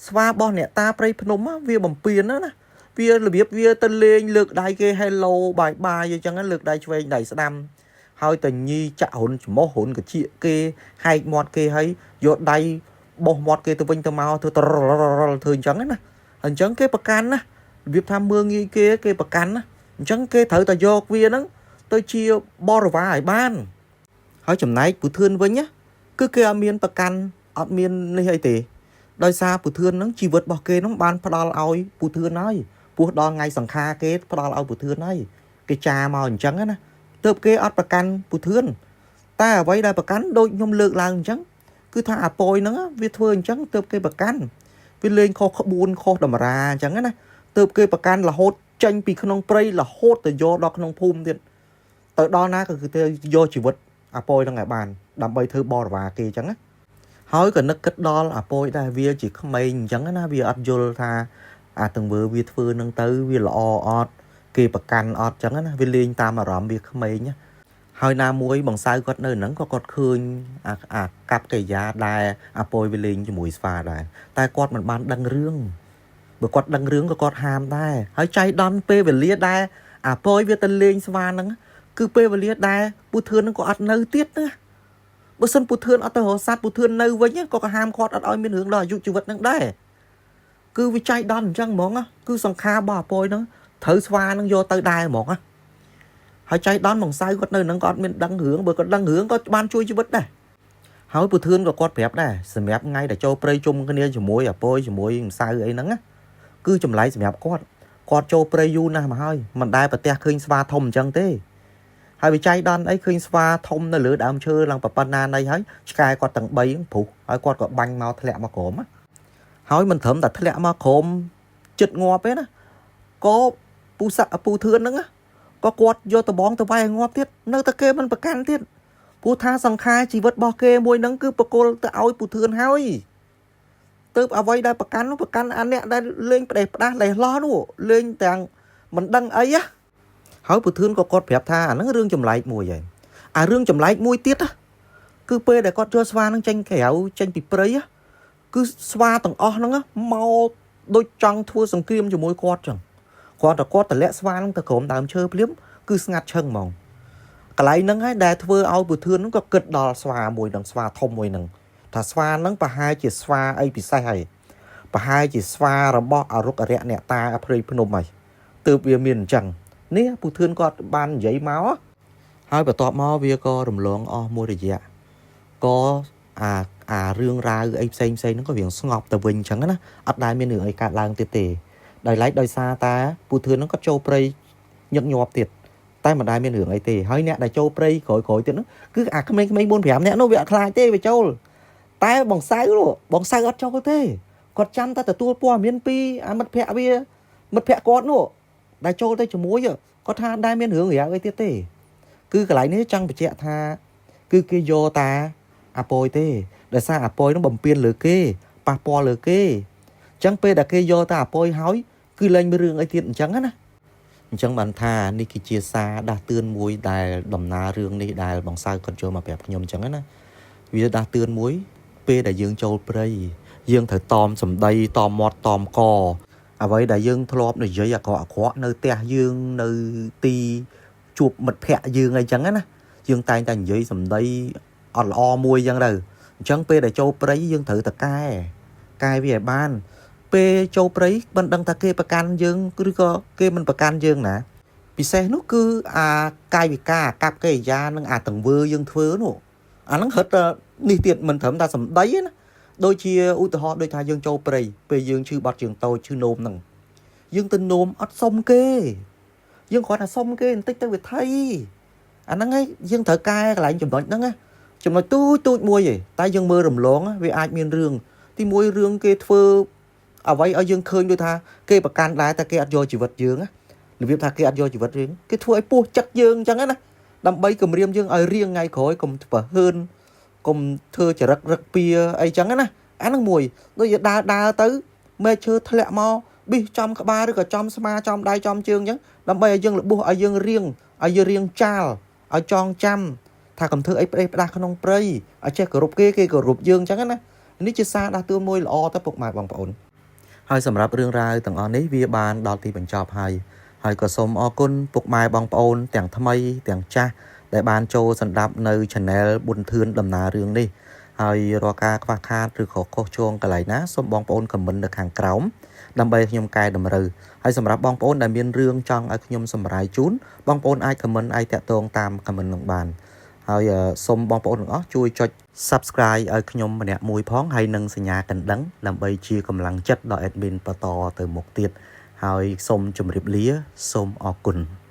ស្វារបស់អ្នកតាព្រៃភ្នំវាបំពេញណាណាវារបៀបវាទៅលេងលើកដៃគេ Hello bye bye អញ្ចឹងលើកដៃឆ្វេងដៃស្ដាំហើយទៅញីចាក់រុនច្មោះរុនកជាគេហែកមាត់គេហើយយកដៃបោះមាត់គេទៅវិញទៅមកធ្វើត្ររធ្វើអញ្ចឹងណាអញ្ចឹងគេប្រកាន់ណារបៀបថាមើងងាយគេគេប្រកាន់ណាអញ្ចឹងគេត្រូវតែយកវាហ្នឹងទៅជាបរិវារឲ្យបានហើយចំណែកពូធឿនវិញណាគឺគេអត់មានប្រកាន់អត់មាននេះអីទេដោយសារពូធឿនហ្នឹងជីវិតរបស់គេហ្នឹងបានផ្ដល់ឲ្យពូធឿនហើយពោះដល់ថ្ងៃសង្ខារគេផ្ដល់ឲ្យពូធឿនហើយគេចាមកអញ្ចឹងណាទើបគេអត់ប្រកាន់ពូធឿនតែអ្វីដែលប្រកាន់ដូចខ្ញុំលើកឡើងអញ្ចឹងគឺថាអាពយហ្នឹងវាធ្វើអញ្ចឹងទើបគេប្រកាន់វាលេងខុសក្បួនខុសតម្រាអញ្ចឹងណាទើបគេប្រកាន់រហូតចេញពីក្នុងព្រៃរហូតទៅយកដល់ក្នុងភូមិទៀតទៅដល់ណាក៏គឺទៅយកជីវិតអាពយហ្នឹងឲ្យបានដើម្បីធ្វើបរិវារគេអញ្ចឹងណាហើយក៏នឹកគិតដល់អាពយដែរវាជាក្មេងអញ្ចឹងណាវាអត់យល់ថាអាទង្វើវាធ្វើនឹងទៅវាល្អអត់គេប្រកាន់អត់អញ្ចឹងណាវាលេងតាមអារម្មណ៍វាក្មេងណាហើយណាមួយបងសៅគាត់នៅហ្នឹងក៏គាត់ឃើញអាអាកັບកិរិយាដែលអាពយវាលេងជាមួយស្វាដែរតែគាត់មិនបានដឹងរឿងបើគាត់ដឹងរឿងក៏គាត់ហាមដែរហើយចៃដន្យពេលវេលាដែលអាពយវាទៅលេងស្វាហ្នឹងគឺពេលវេលាដែលពូធឿនហ្នឹងក៏អត់នៅទៀតណាបើសិនពូធឿនអត់ទៅរកសត្វពូធឿននៅវិញក៏ក៏ហាមគាត់អត់ឲ្យមានរឿងដល់អាយុជីវិតហ្នឹងដែរគឺវាចៃដន្យអញ្ចឹងហ្មងគឺសង្ខាររបស់អាពយហ្នឹងត្រូវស្វាហ្នឹងយកទៅដែរហ្មងណាហើយចៃដន្យបងសៅគាត់នៅហ្នឹងក៏អត់មានដឹងរឿងបើគាត់ដឹងរឿងក៏បានជួយជីវិតដែរហើយពូធឿនក៏គាត់ប្រាប់ដែរសម្រាប់ថ្ងៃដែលចូលព្រៃជុំគ្នាជាមួយអាពយជាមួយម្សៅអីហ្នឹងណាគឺចម្លែកសម្រាប់គាត់គាត់ចូលព្រៃយូរណាស់មកហើយមិនដែលប្រទះឃើញស្វាធំអញ្ចឹងទេហើយវិច័យដន្យអីឃើញស្វាធំនៅលើដើមឈើឡើងប៉ុណ្ណាណីហើយឆ្កែគាត់ទាំង3ព្រុសហើយគាត់ក៏បាញ់មកធ្លាក់មកក្រោមហើយមិនត្រឹមតែធ្លាក់មកក្រោមចិត្តងាប់ទេណាក៏ពូស័កពូធឿនហ្នឹងក៏គាត់យកដបងទៅវាយឲ្យងាប់ទៀតនៅតែគេមិនប្រកាន់ទៀតព្រោះថាសង្ខារជីវិតរបស់គេមួយហ្នឹងគឺប្រគល់ទៅឲ្យពូធឿនហើយទើបអ្វីដែលប្រកាន់នោះប្រកាន់អាអ្នកដែលលេងផ្ដេសផ្ដាស់លេះលោះនោះលេងទាំងមិនដឹងអីណាហើយពូធឿនក៏គាត់ប្រាប់ថាអាហ្នឹងរឿងចម្លែកមួយហើយអារឿងចម្លែកមួយទៀតណាគឺពេលដែលគាត់យកស្វាហ្នឹងចេញក្រៅចេញពីព្រៃគឺស្វាទាំងអស់ហ្នឹងមកដូចចង់ធ្វើសង្គ្រាមជាមួយគាត់ចឹង គ្រាន់តែគាត់តម្លាក់ស្វានឹងទៅក្រោមដើមឈើភ្លាមគឺស្ងាត់ឈឹងហ្មងកន្លែងហ្នឹងហើយដែលធ្វើឲ្យពូធឿនហ្នឹងក៏គិតដល់ស្វាមួយនឹងស្វាធំមួយហ្នឹងថាស្វាហ្នឹងប្រហែលជាស្វាអីពិសេសហើយប្រហែលជាស្វារបស់អរុក្ខអរិយអ្នកតាព្រៃភ្នំហើយទើបវាមានអញ្ចឹងនេះពូធឿនគាត់បាននិយាយមកហើយបន្ទាប់មកវាក៏រំលងអស់មួយរយៈក៏អាអារឿងរ៉ាវអីផ្សេងផ្សេងហ្នឹងក៏វាស្ងប់ទៅវិញអញ្ចឹងណាអត់ដែលមានរឿងអីកើតឡើងទៀតទេដោយឡែកដោយសារតាពូធឿនហ្នឹងក៏ចូលព្រៃញឹកញាប់ទៀតតែមិនដែលមានរឿងអីទេហើយអ្នកដែលចូលព្រៃក្រោយក្រោយទៀតហ្នឹងគឺអាក្មេងៗ4 5នាក់នោះវាអត់ខ្លាចទេវាចូលតែបងសៅនោះបងសៅអត់ចូលទេគាត់ចាំតែទទួលព័ត៌មានពីអាមិត្តភ័ក្តិវាមិត្តភ័ក្តិគាត់នោះដែលចូលទៅជាមួយគាត់ថាដែលមានរឿងរ៉ាវអីទៀតទេគឺកន្លែងនេះចង់បញ្ជាក់ថាគឺគេយកតាអាពយទេដោយសារអាពយនោះបំពេញលើគេប៉ះពាល់លើគេអញ្ចឹងពេលដែលគេយកតាអាពយហើយគឺលែងមានរឿងអីទៀតអញ្ចឹងណាអញ្ចឹងបានថានេះគឺជាសារដាស់តឿនមួយដែលដំណើររឿងនេះដែលបងសៅគាត់ចូលមកប្រាប់ខ្ញុំអញ្ចឹងណាវាដាស់តឿនមួយពេលដែលយើងចូលព្រៃយើងត្រូវតอมសម្ដីតอมមាត់តอมកអ្វីដែលយើងធ្លាប់និយាយអាក្រក់អាក្រក់នៅផ្ទះយើងនៅទីជួបមិត្តភ័ក្តិយើងអីចឹងណាយើងតែងតែនិយាយសម្ដីអត់ល្អមួយចឹងទៅអញ្ចឹងពេលដែលចូលព្រៃយើងត្រូវតែកែកែវាឲ្យបានពេលចូលព្រៃមិនដឹងថាគេប្រកាន់យើងឬក៏គេមិនប្រកាន់យើងណាពិសេសនោះគឺអាកាយវិការអាកប្បកិរិយានិងអាទង្វើយើងធ្វើនោះអាហ្នឹងរឹតនេះទៀតមិនត្រឹមតែសម្ដីទេណាដូចជាឧទាហរណ៍ដូចថាយើងចូលព្រៃពេលយើងឈឺបាត់ជើងតូចឈឺនោមហ្នឹងយើងទៅនោមអត់សុំគេយើងគ្រាន់តែសុំគេបន្តិចទៅវាថៃអាហ្នឹងឯងយើងត្រូវកែកន្លែងចំណុចហ្នឹងណាចំណុចទូចទូចមួយឯងតែយើងមើលរំលងវាអាចមានរឿងទីមួយរឿងគេធ្វើអ្វីឲ្យយើងឃើញដូចថាគេប្រកាន់ដែរតែគេអត់យកជីវិតយើងណារបៀបថាគេអត់យកជីវិតយើងគេធ្វើឲ្យពោះចិត្តយើងអញ្ចឹងណាដើម្បីគម្រាមយើងឲ្យរៀងថ្ងៃក្រោយកុំប្រហើនកុំធ្វើចរិតរឹកពៀអីចឹងណាអាហ្នឹងមួយដូចជាដើរដើរទៅមែកឈើធ្លាក់មកប៊ីសចំក្បាលឬក៏ចំស្មាចំដៃចំជើងអញ្ចឹងដើម្បីឲ្យយើងរបួសឲ្យយើងរៀងឲ្យយើងរៀងចាលឲ្យចងចាំថាកុំធ្វើអីផ្ដេសផ្ដាស់ក្នុងព្រៃឲ្យចេះគោរពគេគេគោរពយើងអញ្ចឹងណានេះជាសារដាស់តឿនមួយល្អទៅពុកម៉ែបងប្អូនហើយសម្រាប់រឿងរ៉ាវទាំងអស់នេះវាបានដល់ទីបញ្ចប់ហើយហើយក៏សូមអរគុណពុកម៉ែបងប្អូនទាំងថ្មីទាំងចាស់ដែលបានចូលសម្ដាប់នៅ Channel ប៊ុនធឿនដំណើររឿងនេះហើយរាល់ការខ្វះខាតឬក៏ខុសឆ្គងកន្លែងណាសូមបងប្អូន comment នៅខាងក្រោមដើម្បីខ្ញុំកែតម្រូវហើយសម្រាប់បងប្អូនដែលមានរឿងចង់ឲ្យខ្ញុំសម្រាយជូនបងប្អូនអាច comment អាចតាក់ទងតាម comment នឹងបានហើយសូមបងប្អូនទាំងអស់ជួយចុច Subscribe ឲ្យខ្ញុំម្នាក់មួយផងហើយនិងសញ្ញាកណ្ដឹងដើម្បីជាកម្លាំងចិត្តដល់ admin បន្តទៅមុខទៀតហើយសូមជម្រាបលាសូមអរគុណ។